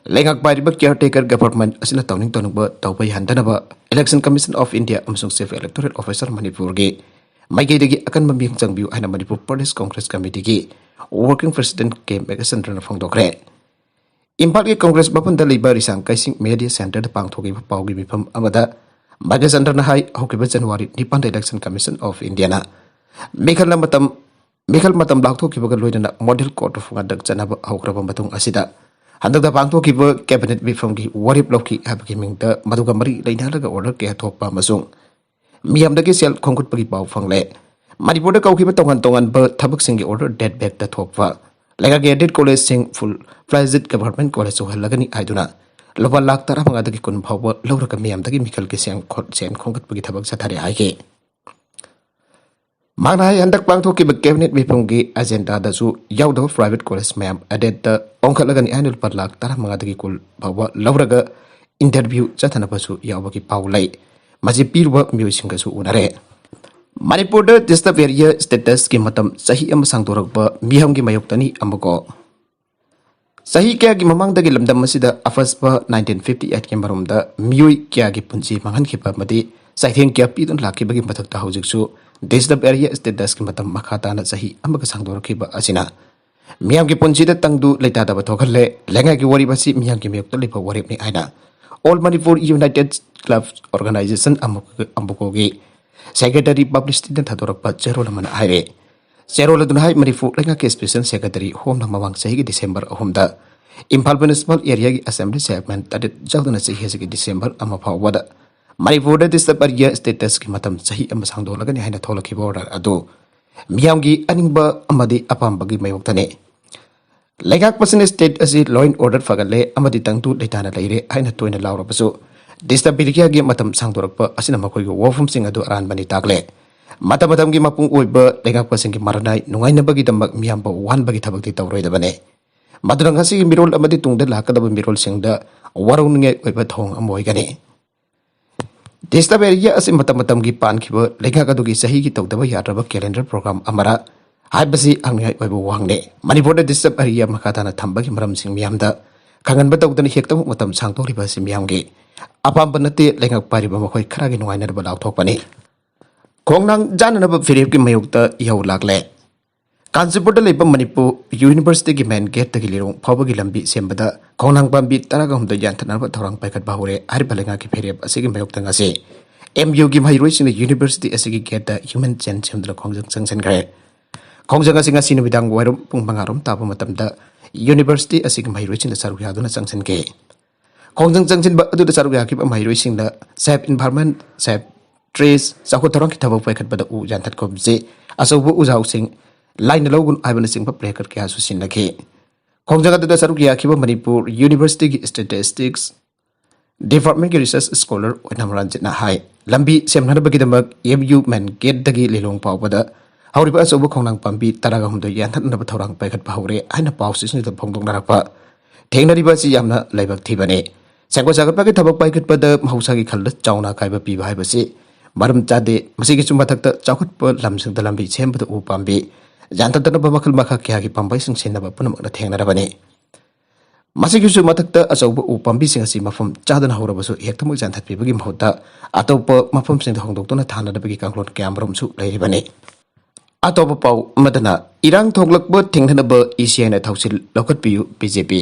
ꯂꯩꯉꯥꯛ ꯄꯥꯏꯔꯤꯕ caretaker government ꯑꯁꯤꯅ ꯇꯧꯅꯤꯡ ꯇꯧꯅꯤꯡꯕ ꯇꯧꯕ ꯌꯥꯍꯟꯗꯅꯕ Election Commission of India ꯑꯃꯁꯨꯡ Chief Electoral Officer ꯃꯅꯤꯄꯨꯔꯒꯤ ꯃꯥꯏꯀꯩꯗꯒꯤ ꯑꯀꯟꯕ ꯃꯤꯠꯌꯦꯡ ꯆꯪꯕꯤꯌꯨ ꯍꯥꯏꯅ ꯃꯅꯤꯄꯨꯔ Pradesh Congress Committee ꯒꯤ Working President ꯀꯦ ꯃꯦꯘꯆꯟꯗ꯭ꯔꯅ ꯐꯣꯡꯗꯣꯛꯈ꯭ꯔꯦ꯫ ꯏꯝꯐꯥꯜꯒꯤ Congress ꯚꯕꯟꯗ ꯂꯩꯕ ꯔꯤꯁꯥꯡ ꯀꯩꯁꯤꯡ Media Centre ꯗ ꯄꯥꯡꯊꯣꯛꯈꯤꯕ ꯄꯥꯎꯒꯤ ꯃꯤꯐꯝ ꯑꯃꯗ ꯃꯦꯘꯆꯟꯗ꯭ꯔꯅ ꯍꯥꯏ, ꯍꯧꯈꯤꯕ January ꯅꯤꯄꯥꯟꯗ Election Commission of India ꯅ ꯃꯤꯈꯜꯅ ꯃꯇꯝ, ꯃꯤꯈꯜ ꯃꯇꯝ ꯂꯥꯎꯊꯣꯛꯈꯤꯕꯒ ꯂꯣꯏꯅꯅ Model Code of Conduct ꯆꯠꯅꯕ ꯍꯧꯈ꯭ꯔꯕ ꯃꯇꯨꯡ ꯑꯁꯤꯗ, ꯍꯟꯗꯛꯇ ꯄꯥꯡꯊꯣꯛꯈꯤꯕ Cabinet ꯃꯤꯐꯝꯒꯤ ꯋꯥꯔꯦꯞ ꯂꯧꯈꯤ ꯍꯥꯏꯕꯒꯤ ꯃꯤꯡꯗ ꯃꯗꯨꯒ ꯃꯔꯤ ꯂꯩꯅꯍꯜꯂꯒ order ꯀꯌꯥ ꯊꯣꯛꯄ ꯑꯃꯁꯨꯡ ꯃꯤꯌꯥꯝꯗꯒꯤ ꯁꯦꯜ ꯈꯣꯝꯒꯠꯄꯒꯤ ꯄꯥꯎ ꯐꯪꯂꯦ꯫ ꯃꯅꯤꯄꯨꯔꯗ ꯀꯧꯈꯤꯕ ꯇꯣꯉꯥꯟ ꯇꯣꯉꯥꯟꯕ ꯊꯕꯛꯁꯤꯡꯒꯤ order date back ꯇ ꯊꯣꯛꯄ, ꯂꯩꯉꯥꯛꯀꯤ aided college ꯁꯤꯡ full fledged government college ꯑꯣꯏꯍꯜꯂꯒꯅꯤ ꯍꯥꯏꯗꯨꯅ ꯂꯨꯄꯥ ꯂꯥꯈ ꯇꯔꯥꯃꯉꯥꯗꯒꯤ ꯀꯨꯟ ꯐꯥꯎꯕ ꯂꯧꯔꯒ ꯃꯤꯌꯥꯝꯗꯒꯤ ꯃꯤꯈꯜꯒꯤ ꯁꯦꯟ ꯈꯣ-, ꯁꯦꯟ ꯈꯣꯝꯒꯠꯄꯒꯤ ꯊꯕꯛ ꯆꯠꯊꯔꯦ ꯍꯥꯏꯈꯤ꯫ ꯃꯍꯥꯛꯅ ꯍꯥꯏ, ꯍꯟꯗꯛ ꯄꯥꯡꯊꯣꯛꯈꯤꯕ Cabinet ꯃꯤꯐꯝꯒꯤ agenda ꯗꯁꯨ ꯌꯥꯎꯗꯕ private college ꯃꯌꯥꯝ aided ꯇ ꯑꯣꯟꯈꯠꯂꯒꯅꯤ ꯍꯥꯏꯅ ꯂꯨꯄꯥ ꯂꯥꯈ ꯇꯔꯥꯃꯉꯥꯗꯒꯤ ꯀꯨꯟ ꯐꯥꯎꯕ ꯂꯧꯔꯒ interview ꯆꯠꯊꯅꯕꯁꯨ ꯌꯥꯎꯕꯒꯤ ꯄꯥꯎ ꯂꯩ꯫ ꯃꯁꯤ ꯄꯤꯔꯨꯕ ꯃꯤꯑꯣꯏꯁꯤꯡꯒꯁꯨ ꯎꯅꯔꯦ꯫ ꯃꯅꯤꯄꯨꯔꯗ disturb area status ꯀꯤ ꯃꯇꯝ ꯆꯍꯤ ꯑꯃ ꯁꯥꯡꯗꯣꯔꯛꯄ ꯃꯤꯌꯥꯝꯒꯤ ꯃꯥꯌꯣꯛꯇꯅꯤ ꯑꯃꯀꯣ꯫ ꯆꯍꯤ ꯀꯌꯥꯒꯤ ꯃꯃꯥꯡꯗꯒꯤ ꯂꯝꯗꯝ ꯑꯁꯤꯗ ꯑꯐꯁꯄ nineteen fifty eight ꯀꯤ ꯃꯔꯨꯝꯗ ꯃꯤꯑꯣꯏ ꯀꯌꯥꯒꯤ ꯄꯨꯟꯁꯤ ꯃꯥꯡꯍꯟꯈꯤꯕ ꯑꯃꯗꯤ ꯆꯩꯊꯦꯡ ꯀꯌꯥ ꯄꯤꯗꯨꯅ ꯂꯥꯛꯈꯤꯕꯒꯤ ꯃꯊꯛꯇ ꯍꯧꯖꯤꯛꯁꯨ disturb area status ꯀꯤ ꯃꯇꯝ ꯃꯈꯥ ꯇꯥꯅ ꯆꯍꯤ ꯑꯃꯒ ꯁꯥꯡꯗꯣꯔꯛꯈꯤꯕ ꯑꯁꯤꯅ ꯃꯤꯌꯥꯝꯒꯤ ꯄꯨꯟꯁꯤꯗ ꯇꯪꯗꯨ ꯂꯩꯇꯥꯗꯕ ꯊꯣꯛꯍꯜꯂꯦ꯫ ꯂꯩꯉꯥꯛꯀꯤ ꯋꯥꯔꯦꯞ ꯑꯁꯤ ꯃꯤꯌꯥꯝꯒꯤ ꯃꯥꯌꯣꯛꯇ ꯂꯩꯕ ꯋꯥꯔꯦꯞꯅꯤ ꯍꯥꯏꯅ All Manipur United Club Organization ꯑꯃꯨꯛ-, ꯑꯃꯨꯀꯣꯒꯤ secretary publicity ꯗ ꯊꯥꯗꯣꯔꯛꯄ ꯆꯦꯔꯣꯜ ꯑꯃꯅ ꯍꯥꯏꯔꯦ꯫ ꯆꯦꯔꯣꯜ ꯑꯗꯨꯅ ꯍꯥꯏ, ꯃꯅꯤꯄꯨꯔ ꯂꯩꯉꯥꯛꯀꯤ ꯁ꯭ꯄꯦꯁꯦꯜ ꯁꯦꯀ꯭ꯔꯦꯇꯔꯤ ꯍꯣꯝꯅ ꯃꯃꯥꯡ ꯆꯍꯤꯒꯤ ꯗꯤꯁꯦꯝꯕꯔ ꯑꯍꯨꯝꯗ ꯏꯝꯐꯥꯜ ꯃ꯭ꯌꯨꯅꯤꯁꯤꯄꯥꯜ ꯑꯦꯔꯤꯌꯥꯒꯤ ꯑꯦꯁꯦꯝꯕ꯭ꯂꯤ ꯆꯦꯌꯔꯃꯦꯟ ꯇꯔꯦꯠ ꯌꯥꯎꯗꯨꯅ ꯆꯍꯤ ꯑꯁꯤꯒꯤ ꯗꯤꯁꯦꯝꯕꯔ ꯑꯃ ꯐꯥꯎꯕꯗ ꯃꯅꯤꯄꯨꯔꯗ ꯗꯤꯁꯇꯔꯕ ꯑꯦꯔꯤꯌꯥ ꯁ꯭ꯇꯦꯇꯁꯀꯤ ꯃꯇꯝ ꯆꯍꯤ ꯑꯃ ꯁꯥꯡꯗꯣꯛꯂꯒꯅꯤ ꯍꯥꯏꯅ ꯊꯣꯛꯂꯛꯈꯤꯕ ꯑꯣꯔꯗꯔ ꯑꯗꯨ ꯃꯤꯌꯥꯝꯒꯤ ꯑꯅꯤꯡꯕ ꯑꯃꯗꯤ ꯑꯄꯥꯝꯕꯒꯤ ꯃꯥꯌꯣꯛꯇꯅꯤ꯫ ꯂꯩꯉꯥꯛ ꯃꯁꯤꯅ ꯁ꯭ꯇꯦꯠ ꯑꯁꯤ ꯂꯣ ꯑꯦꯟ ꯑꯣꯔꯗꯔ ꯐꯒꯠꯂꯦ ꯑꯃꯗꯤ ꯇꯪꯗꯨ ꯂꯩꯇꯥꯅ ꯂꯩꯔꯦ ꯍꯥꯏꯅ ꯇꯣꯏꯅ ꯂꯥꯎꯔꯕꯁꯨ, ꯗꯤꯁꯇꯔꯕ ꯑꯦꯔꯤꯌꯥꯒꯤ ꯃꯇꯝ ꯁꯥꯡꯗꯣꯔꯛꯄ ꯑꯁꯤꯅ ꯃꯈꯣꯏꯒꯤ ꯋꯥꯐꯝꯁꯤꯡ ꯑꯗꯨ ꯑꯔꯥꯟꯕꯅꯤ ꯇꯥꯛꯂꯦ꯫ ꯃꯇꯝ ꯃꯇꯝꯒꯤ ꯃꯄꯨꯡ ꯑꯣꯏꯕ ꯂꯩꯉꯥꯛꯄꯁꯤꯡꯒꯤ ꯃꯔꯥꯅꯥꯏ ꯅꯨꯡꯉꯥꯏꯅꯕꯒꯤꯗꯃꯛ ꯃꯤꯌꯥꯝꯕꯨ ꯋꯥꯍꯟꯕꯒꯤ ꯊꯕꯛꯇꯤ ꯇꯧꯔꯣꯏꯗꯕꯅꯤ꯫ ꯃꯗꯨꯅ ꯉꯁꯤꯒꯤ ꯃꯤꯔꯣꯜ ꯑꯃꯗꯤ ꯇꯨꯡꯗ ꯂꯥꯛꯀꯗꯕ ꯃꯤꯔꯣꯜꯁꯤꯡꯗ ꯋꯥꯔꯧꯅꯤꯡꯉꯥꯏ ꯑꯣꯏꯕ ꯊꯧꯑꯣꯡ ꯑꯃ ꯑꯣꯏꯒꯅꯤ꯫ ꯗꯤꯁꯇꯔꯕ ꯑꯦꯔꯤꯌꯥ ꯑꯁꯤ ꯃꯇꯝ ꯃꯇꯝꯒꯤ ꯄꯥꯟꯈꯤꯕ ꯂꯩꯉꯥꯛ ꯑꯗꯨꯒꯤ ꯆꯍꯤꯒꯤ ꯇꯧꯗꯕ ꯌꯥꯗ꯭ꯔꯕ ꯀꯦꯂꯦꯟꯗꯔ ꯄ꯭ꯔꯣꯒ꯭ꯔꯥꯝ ꯑꯃꯔ ꯍꯥꯏꯕꯁꯤ ꯍꯪꯅꯤꯡꯉꯥꯏ ꯑꯣꯏꯕ ꯋꯥꯍꯪꯅꯤ꯫ ꯃꯅꯤꯄꯨꯔꯗ ꯗꯤꯁꯇꯔꯕ ꯑꯦꯔꯤꯌꯥ ꯃꯈꯥ ꯇꯥꯅ ꯊꯝꯕꯒꯤ ꯃꯔꯝꯁꯤꯡ ꯃꯤꯌꯥꯝꯗ ꯈꯪꯍꯟꯕ ꯇꯧꯗꯅ ꯍꯦꯛꯇꯃꯛ ꯃꯇꯝ ꯁꯥꯡꯗꯣꯛꯂꯤꯕ ꯑꯁꯤ ꯃꯤꯌꯥꯝꯒꯤ ꯑꯄꯥꯝꯕ ꯅꯠꯇꯦ, ꯂꯩꯉꯥꯛ ꯄꯥꯏꯔꯤꯕ ꯃꯈꯣꯏ ꯈꯔꯒꯤ ꯅꯨꯡꯉꯥꯏꯅꯅꯕ ꯂꯥꯎꯊꯣꯛꯄꯅꯤ꯫ ꯈꯣꯡꯅꯥꯡ ꯆꯥꯅꯅꯕ ꯐꯤꯔꯦꯞꯀꯤ ꯃꯥꯌꯣꯛꯇ ꯏꯍꯧ ꯂꯥꯛꯂꯦ꯫ ꯀꯥꯟꯆꯤꯄꯨꯔꯗ ꯂꯩꯕ ꯃꯅꯤꯄꯨꯔ ꯌꯨꯅꯤꯚꯔꯁꯤꯇꯤꯒꯤ ꯃꯦꯟ ꯒꯦꯠꯇꯒꯤ ꯂꯤꯂꯣꯡ ꯐꯥꯎꯕꯒꯤ ꯂꯝꯕꯤ ꯁꯦꯝꯕꯗ ꯈꯣꯡꯅꯥꯡ ꯄꯥꯝꯕꯤ ꯇꯔꯥꯒ ꯍꯨꯝꯗꯣꯏ ꯌꯥꯟꯊꯠꯅꯕ ꯊꯧꯔꯥꯡ ꯄꯥꯏꯈꯠꯄ ꯍꯧꯔꯦ꯫ ꯍꯥꯏꯔꯤꯕ ꯂꯩꯉꯥꯛꯀꯤ ꯐꯤꯔꯦꯞ ꯑꯁꯤꯒꯤ ꯃꯥꯌꯣꯛꯇ ꯉꯁꯤ ꯑꯦꯝ ꯌꯨꯒꯤ ꯃꯍꯩꯔꯣꯏꯁꯤꯡꯅ ꯌꯨꯅꯤꯚꯔꯁꯤꯇꯤ ꯑꯁꯤꯒꯤ ꯒꯦꯠꯇ ꯍ꯭ꯌꯨꯃꯦꯟ ꯆꯦꯟ ꯁꯦꯝꯗꯨꯅ ꯈꯣꯡꯖꯪ ꯆꯪꯁꯤꯟꯈ꯭ꯔꯦ꯫ ꯈꯣꯡꯖꯪ ꯑꯁꯤ ꯉꯁꯤ ꯅꯨꯃꯤꯗꯥꯡ ꯋꯥꯏꯔꯝ ꯄꯨꯡ ꯃꯉꯥ ꯔꯣꯝ ꯇꯥꯕ ꯃꯇꯝꯗ ꯌꯨꯅꯤꯚꯔꯁꯤꯇꯤ ꯑꯁꯤꯒꯤ ꯃꯍꯩꯔꯣꯏꯁꯤꯡꯅ ꯁꯔꯨꯛ ꯌꯥꯗꯨꯅ ꯆꯪꯁꯤꯟꯈꯤ꯫ ꯈꯣꯡꯖꯪ ꯆꯪꯁꯤꯟꯕ ꯑꯗꯨꯗ ꯁꯔꯨꯛ ꯌꯥꯈꯤꯕ ꯃꯍꯩꯔꯣꯏꯁꯤꯡꯅ Save Environment, Save Trees ꯆꯥꯎꯈꯠ ꯊꯧꯔꯥꯡꯒꯤ ꯊꯕꯛ ꯄꯥꯏꯈꯠꯄꯗ ꯎ ꯌꯥꯟꯊꯠ ꯈꯣꯝꯖꯤ ꯑꯆꯧꯕ ꯎꯖꯥꯎꯁꯤꯡ ꯂꯥꯏꯅ ꯂꯧꯒꯅꯨ ꯍꯥꯏꯕꯅꯆꯤꯡꯕ placard ꯀꯌꯥꯁꯨ ꯁꯤꯟꯅꯈꯤ꯫ ꯈꯣꯡꯖꯪ ꯑꯗꯨꯗ ꯁꯔꯨꯛ ꯌꯥꯈꯤꯕ ꯃꯅꯤꯄꯨꯔ ꯌꯨꯅꯤꯚꯔꯁꯤꯇꯤꯒꯤ ꯁ꯭ꯇꯦꯇꯤꯁꯇꯤꯛꯁ ꯗꯤꯄꯥꯔꯠꯃꯦꯟꯒꯤ ꯔꯤꯁꯔꯆ ꯁ꯭ꯀꯣꯂꯔ ꯑꯣꯏꯅꯥꯝ ꯔꯟꯖꯤꯠꯅ ꯍꯥꯏ, ꯂꯝꯕꯤ ꯁꯦꯝꯅꯅꯕꯒꯤꯗꯃꯛ ꯑꯦꯝ ꯌꯨ ꯃꯦꯟ ꯒꯦꯠꯇꯒꯤ ꯂꯤꯂꯣꯡ ꯐꯥꯎꯕꯗ ꯍꯧꯔꯤꯕ ꯑꯆꯧꯕ ꯈꯣꯡꯅꯥꯡ ꯄꯥꯝꯕꯤ ꯇꯔꯥꯒ ꯍꯨꯝꯗꯣꯏ ꯌꯥꯟꯊꯠꯅꯕ ꯊꯧꯔꯥꯡ ꯄꯥꯏꯈꯠꯄ ꯍꯧꯔꯦ ꯍꯥꯏꯅ ꯄꯥꯎꯆꯦꯁꯤꯡꯗ ꯐꯣꯡꯗꯣꯛꯅꯔꯛꯄ ꯊꯦꯡꯅꯔꯤꯕ ꯑꯁꯤ ꯌꯥꯝꯅ ꯂꯥꯏꯕꯛ ꯊꯤꯕꯅꯤ꯫ ꯁꯦꯝꯒꯠ ꯁꯥꯒꯠꯄꯒꯤ ꯊꯕꯛ ꯄꯥꯏꯈꯠꯄꯗ ꯃꯍꯧꯁꯥꯒꯤ ꯈꯜꯗ ꯆꯥꯎꯅ ꯑꯀꯥꯏꯕ ꯄꯤꯕ ꯍꯥꯏꯕꯁꯤ ꯃꯔꯝ ꯆꯥꯗꯦ꯫ ꯃꯁꯤꯒꯤꯁꯨ ꯃꯊꯛꯇ ꯆꯥꯎꯈꯠꯄ ꯂꯝꯁꯤꯡꯗ ꯂꯝꯕꯤ ꯁꯦꯝꯕꯗ ꯎ ꯄꯥꯝꯕꯤ ꯌꯥꯟꯊꯠꯇꯅꯕ ꯃꯈꯜ ꯃꯈꯥ ꯀꯌꯥꯒꯤ ꯄꯥꯝꯕꯩꯁꯤꯡ ꯁꯤꯖꯤꯟꯅꯕ ꯄꯨꯝꯅꯃꯛꯅ ꯊꯦꯡꯅꯔꯕꯅꯤ꯫ ꯃꯁꯤꯒꯤꯁꯨ ꯃꯊꯛꯇ ꯑꯆꯧꯕ ꯎ ꯄꯥꯝꯕꯤꯁꯤꯡ ꯑꯁꯤ ꯃꯐꯝ ꯆꯥꯗꯅ ꯍꯧꯔꯕꯁꯨ ꯍꯦꯛꯇꯃꯛ ꯌꯥꯟꯊꯠꯄꯤꯕꯒꯤ ꯃꯍꯨꯠꯇ ꯑꯇꯣꯞꯄ ꯃꯐꯝꯁꯤꯡꯗ ꯍꯣꯡꯗꯣꯛꯇꯨꯅ ꯊꯥꯅꯅꯕꯒꯤ ꯀꯥꯡꯂꯣꯟ ꯀꯌꯥꯃꯔꯨꯝꯁꯨ ꯂꯩꯔꯤꯕꯅꯤ꯫ ꯑꯇꯣꯞꯄ ꯄꯥꯎ ꯑꯃꯗꯅ, ꯏꯔꯥꯡ ꯊꯣꯛꯂꯛꯄ ꯊꯤꯡꯅꯅꯕ ꯏ ꯁꯤ ꯑꯥꯏꯅ ꯊꯧꯁꯤꯜ ꯂꯧꯈꯠꯄꯤꯌꯨ, ꯕꯤ ꯖꯦ ꯄꯤ꯫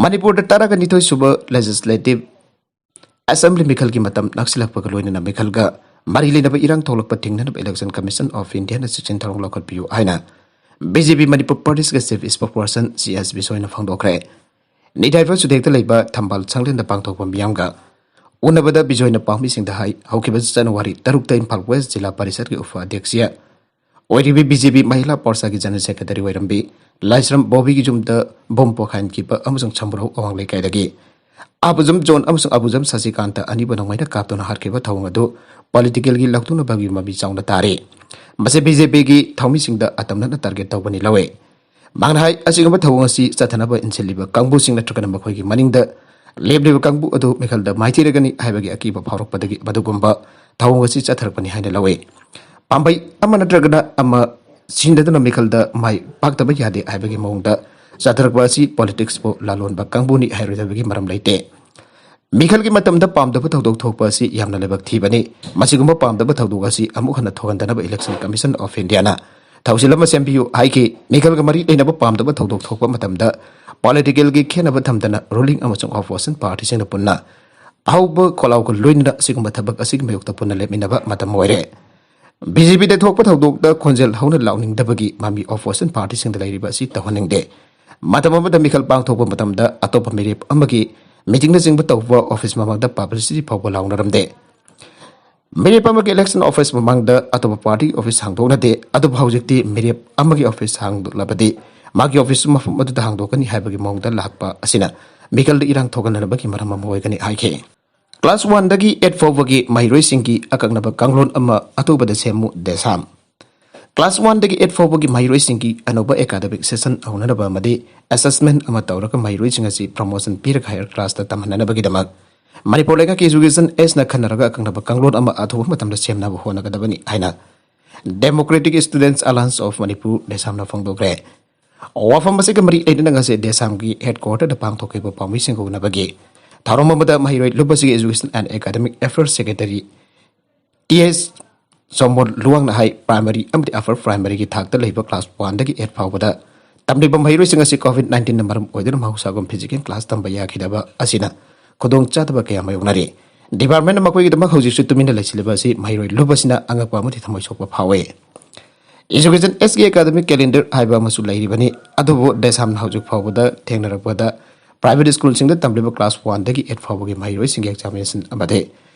ꯃꯅꯤꯄꯨꯔꯗ ꯇꯔꯥꯒ ꯅꯤꯊꯣꯏ ꯁꯨꯕ ꯂꯦꯖꯤꯁꯂꯦꯇꯤꯚ ꯑꯦꯁꯦꯝꯕ꯭ꯂꯤ ꯃꯤꯈꯜꯒꯤ ꯃꯇꯝ ꯅꯛꯁꯤꯜꯂꯛꯄꯒ ꯂꯣꯏꯅꯅ ꯃꯤꯈꯜꯒ ꯃꯔꯤ ꯂꯩꯅꯕ ꯏꯔꯥꯡ ꯊꯣꯛꯂꯛꯄ ꯊꯤꯡꯅꯅꯕ Election Commission of Indiaꯅ ꯆꯦꯛꯁꯤꯟ ꯊꯧꯔꯥꯡ ꯂꯧꯈꯠꯄꯤꯌꯨ ꯍꯥꯏꯅ B J P ꯃꯅꯤꯄꯨꯔ ꯄ꯭ꯔꯗꯦꯁꯀꯤ Chief Spokesperson C S ꯕꯤꯁꯣꯏꯅ ꯐꯣꯡꯗꯣꯛꯈ꯭ꯔꯦ꯫ ꯅꯤꯡꯊꯧ ꯏꯝꯐꯥꯜ ꯁꯨꯗꯦꯛꯇ ꯂꯩꯕ ꯊꯝꯕꯥꯜ ꯁꯪꯂꯦꯟꯗ ꯄꯥꯡꯊꯣꯛꯄ ꯃꯤꯌꯥꯝꯒ ꯎꯅꯕꯗ ꯕꯤꯖꯣꯏꯅ ꯄꯥꯎꯃꯤꯁꯤꯡꯗ ꯍꯥꯏ, ꯍꯧꯈꯤꯕ ꯖꯅꯋꯥꯔꯤ ꯇꯔꯨꯛꯇ ꯏꯝꯐꯥꯜ ꯋꯦꯁ ꯖꯤꯂꯥ ꯄꯔꯤꯁꯠꯀꯤ ꯎꯄꯥꯙ꯭ꯌꯛꯁ ꯑꯣꯏꯔꯤꯕꯤ B J P ꯃꯍꯤꯂꯥ ꯃꯣꯔꯆꯥꯒꯤ General Secretary ꯑꯣꯏꯔꯝꯕꯤ ꯂꯥꯏꯁ꯭ꯔꯝ ꯕꯣꯕꯤꯒꯤ ꯌꯨꯝꯗ ꯕꯣꯝ ꯄꯣꯈꯥꯏꯍꯟꯈꯤꯕ ꯑꯃꯁꯨꯡ ꯁꯝꯕꯨꯔꯧ ꯑꯋꯥꯡ ꯂꯩꯀꯥꯏꯗꯒꯤ ꯑꯕꯨꯖꯝ ꯖꯣꯟ ꯑꯃꯁꯨꯡ ꯑꯕꯨꯖꯝ ꯁꯁꯤꯀꯥꯟꯇ ꯑꯅꯤꯕꯨ ꯅꯣꯡꯃꯩꯅ ꯀꯥꯞꯇꯨꯅ ꯍꯥꯠꯈꯤꯕ ꯊꯧꯑꯣꯡ ꯑꯗꯨ politicalꯒꯤ ꯂꯧꯊꯣꯛꯅꯕꯒꯤ ꯃꯃꯤ ꯆꯥꯎꯅ ꯇꯥꯔꯤ꯫ ꯃꯁꯤ B J Pꯒꯤ ꯊꯧꯃꯤꯁꯤꯡꯗ ꯑꯇꯝꯅꯅ target ꯇꯧꯕꯅꯤ ꯂꯧꯏ꯫ ꯃꯍꯥꯛꯅ ꯍꯥꯏ, ꯑꯁꯤꯒꯨꯝꯕ ꯊꯧꯑꯣꯡ ꯑꯁꯤ ꯆꯠꯊꯅꯕ ꯏꯟꯁꯤꯜꯂꯤꯕ ꯀꯥꯡꯕꯨꯁꯤꯡ ꯅꯠꯇ꯭ꯔꯒꯅ ꯃꯈꯣꯏꯒꯤ ꯃꯅꯤꯡꯗ ꯂꯦꯞꯂꯤꯕ ꯀꯥꯡꯕꯨ ꯑꯗꯨ ꯃꯤꯈꯜꯗ ꯃꯥꯏꯊꯤꯔꯒꯅꯤ ꯍꯥꯏꯕꯒꯤ ꯑꯀꯤꯕ ꯐꯥꯎꯔꯛꯄꯗꯒꯤ ꯃꯗꯨꯒꯨꯝꯕ ꯊꯧꯑꯣꯡ ꯑꯁꯤ ꯆꯠꯊꯔꯛꯄꯅꯤ ꯍꯥꯏꯅ ꯂꯧꯏ꯫ ꯄꯥꯝꯕꯩ ꯑꯃ ꯅꯠꯇ꯭ꯔꯒꯅ ꯑꯃ ꯁꯤꯟꯗꯗꯨꯅ ꯃꯤꯈꯜꯗ ꯃꯥꯏ ꯄꯥꯛꯇꯕ ꯌꯥꯗꯦ ꯍꯥꯏꯕꯒꯤ ꯃꯑꯣꯡꯗ ꯆꯠꯊꯔꯛꯄ ꯑꯁꯤ politicsꯄꯨ ꯂꯥꯂꯣꯟꯕ ꯀꯥꯡꯕꯨꯅꯤ ꯍꯥꯏꯔꯣꯏꯗꯕꯒꯤ ꯃꯔꯝ ꯂꯩꯇꯦ꯫ ꯃꯤꯈꯜꯒꯤ ꯃꯇꯝꯗ ꯄꯥꯝꯗꯕ ꯊꯧꯗꯣꯛ ꯊꯣꯛꯄ ꯑꯁꯤ ꯌꯥꯝꯅ ꯂꯥꯏꯕꯛ ꯊꯤꯕꯅꯤ꯫ ꯃꯁꯤꯒꯨꯝꯕ ꯄꯥꯝꯗꯕ ꯊꯧꯗꯣꯛ ꯑꯁꯤ ꯑꯃꯨꯛ ꯍꯟꯅ ꯊꯣꯛꯍꯟꯗꯅꯕ Election Commission of Indiaꯅ ꯊꯧꯁꯤꯜ ꯑꯃ ꯁꯦꯝꯕꯤꯌꯨ ꯍꯥꯏꯈꯤ꯫ ꯃꯤꯈꯜꯒ ꯃꯔꯤ ꯂꯩꯅꯕ ꯄꯥꯝꯗꯕ ꯊꯧꯗꯣꯛ ꯊꯣꯛꯄ ꯃꯇꯝꯗ politicalꯒꯤ ꯈꯦꯠꯅꯕ ꯊꯝꯗꯅ ruling ꯑꯃꯁꯨꯡ opposition partyꯁꯤꯡꯅ ꯄꯨꯟꯅ ꯑꯍꯧꯕ ꯈꯣꯜꯂꯥꯎꯒ ꯂꯣꯏꯅꯅ ꯑꯁꯤꯒꯨꯝꯕ ꯊꯕꯛ ꯑꯁꯤꯒꯤ ꯃꯥꯌꯣꯛꯇ ꯄꯨꯟꯅ ꯂꯦꯞꯃꯤꯟꯅꯕ ꯃꯇꯝ ꯑꯣꯏꯔꯦ꯫ B J Pꯗ ꯊꯣꯛꯄ ꯊꯧꯗꯣꯛꯇ ꯈꯣꯟꯖꯦꯜ ꯍꯧꯅ ꯂꯥꯎꯅꯤꯡꯗꯕꯒꯤ ꯃꯃꯤ opposition partyꯁꯤꯡꯗ ꯂꯩꯔꯤꯕ ꯑꯁꯤ ꯇꯧꯍꯟꯅꯤꯡꯗꯦ꯫ ꯃꯇꯝ ꯑꯃꯗ ꯃꯤꯈꯜ ꯄꯥꯡꯊꯣꯛꯄ ꯃꯇꯝꯗ ꯑꯇꯣꯞꯄ ꯃꯤꯔꯦꯞ ꯑꯃꯒꯤ meetingꯅꯆꯤꯡꯕ ꯇꯧꯕ office ꯃꯃꯥꯡꯗ publicity ꯐꯥꯎꯕ ꯂꯥꯎꯅꯔꯝꯗꯦ꯫ ꯃꯤꯔꯦꯞ ꯑꯃꯒꯤ election office ꯃꯃꯥꯡꯗ ꯑꯇꯣꯞꯄ party office ꯍꯥꯡꯗꯣꯛꯅꯗꯦ, ꯑꯗꯨꯕꯨ ꯍꯧꯖꯤꯛꯇꯤ ꯃꯤꯔꯦꯞ ꯑꯃꯒꯤ office ꯍꯥꯡꯗꯣꯛꯂꯕꯗꯤ ꯃꯥꯒꯤ office ꯃꯐꯝ ꯑꯗꯨꯗ ꯍꯥꯡꯗꯣꯛꯀꯅꯤ ꯍꯥꯏꯕꯒꯤ ꯃꯑꯣꯡꯗ ꯂꯥꯛꯄ ꯑꯁꯤꯅ ꯃꯤꯈꯜꯗ ꯏꯔꯥꯡ ꯊꯣꯛꯍꯟꯅꯕꯒꯤ ꯃꯔꯝ ꯑꯃ ꯑꯣꯏꯒꯅꯤ ꯍꯥꯏꯈꯤ꯫ Class oneꯗꯒꯤ eight ꯐꯥꯎꯕꯒꯤ ꯃꯍꯩꯔꯣꯏꯁꯤꯡꯒꯤ ꯑꯀꯛꯅꯕ ꯀꯥꯡꯂꯣꯟ ꯑꯃ ꯑꯊꯨꯕꯗ ꯁꯦꯝꯃꯨ, ꯗꯦꯁꯥꯝ꯫ Class oneꯗꯒꯤ eight ꯐꯥꯎꯕꯒꯤ ꯃꯍꯩꯔꯣꯏꯁꯤꯡꯒꯤ ꯑꯅꯧꯕ academic session ꯍꯧꯅꯅꯕ ꯑꯃꯗꯤ assessment ꯑꯃ ꯇꯧꯔꯒ ꯃꯍꯩꯔꯣꯏꯁꯤꯡ ꯑꯁꯤ promotion ꯄꯤꯔꯒ higher classꯇ ꯇꯝꯍꯟꯅꯕꯒꯤꯗꯃꯛ ꯃꯅꯤꯄꯨꯔ ꯂꯩꯉꯥꯛꯀꯤ Education Sna ꯈꯟꯅꯔꯒ ꯑꯀꯛꯅꯕ ꯀꯥꯡꯂꯣꯟ ꯑꯃ ꯑꯊꯨꯕ ꯃꯇꯝꯗ ꯁꯦꯝꯅꯕ ꯍꯣꯠꯅꯒꯗꯕꯅꯤ ꯍꯥꯏꯅ Democratic Students Alliance of Manipur, ꯗꯦꯁꯥꯝꯅ ꯐꯣꯡꯗꯣꯛꯈ꯭ꯔꯦ꯫ ꯋꯥꯐꯝ ꯑꯁꯤꯒ ꯃꯔꯤ ꯂꯩꯅꯅ ꯉꯁꯤ ꯗꯦꯁꯥꯝꯒꯤ headquarterꯗ ꯄꯥꯡꯊꯣꯛꯈꯤꯕ ꯄꯥꯎꯃꯤꯁꯤꯡꯒ ꯎꯅꯕꯒꯤ ꯊꯧꯔꯝ ꯑꯃꯗ ꯃꯍꯩꯔꯣꯏ ꯂꯨꯞ ꯑꯁꯤꯒꯤ Education and Academic Affairs Secretary T S ꯁꯣꯃꯣꯔ ꯂꯨꯋꯥꯡꯅ high, primary ꯑꯃꯗꯤ upper primaryꯒꯤ ꯊꯥꯛꯇ ꯂꯩꯕ class oneꯗꯒꯤ eight ꯐꯥꯎꯕꯗ ꯇꯝꯂꯤꯕ ꯃꯍꯩꯔꯣꯏꯁꯤꯡ ꯑꯁꯤ COVID nineteenꯅ ꯃꯔꯝ ꯑꯣꯏꯗꯨꯅ ꯃꯍꯧꯁꯥꯒꯨꯝ physical class ꯇꯝꯕ ꯌꯥꯈꯤꯗꯕ ꯑꯁꯤꯅ ꯈꯨꯗꯣꯡꯆꯥꯗꯕ ꯀꯌꯥ ꯃꯥꯌꯣꯛꯅꯔꯤ꯫ ꯗꯤꯄꯥꯔꯠꯃꯦꯟꯅ ꯃꯈꯣꯏꯒꯤꯗꯃꯛ ꯍꯧꯖꯤꯛꯁꯨ ꯇꯨꯃꯤꯟꯅ ꯂꯩꯁꯤꯜꯂꯤꯕ ꯑꯁꯤ ꯃꯍꯩꯔꯣꯏ ꯂꯨꯞ ꯑꯁꯤꯅ ꯑꯉꯛꯄ ꯑꯃꯗꯤ ꯊꯃꯣꯏ ꯁꯣꯛꯄ ꯐꯥꯎꯏ꯫ Education Sꯒꯤ academic calendar ꯍꯥꯏꯕ ꯑꯃꯁꯨ ꯂꯩꯔꯤꯕꯅꯤ, ꯑꯗꯨꯕꯨ ꯗꯦꯁꯥꯝꯅ ꯍꯧꯖꯤꯛ ꯐꯥꯎꯕꯗ ꯊꯦꯡꯅꯔꯛꯄꯗ private schoolꯁꯤꯡꯗ ꯇꯝꯂꯤꯕ class one ꯗꯒꯤ eight ꯐꯥꯎꯕꯒꯤ ꯃꯍꯩꯔꯣꯏꯁꯤꯡꯒꯤ examination ꯑꯃꯗꯤ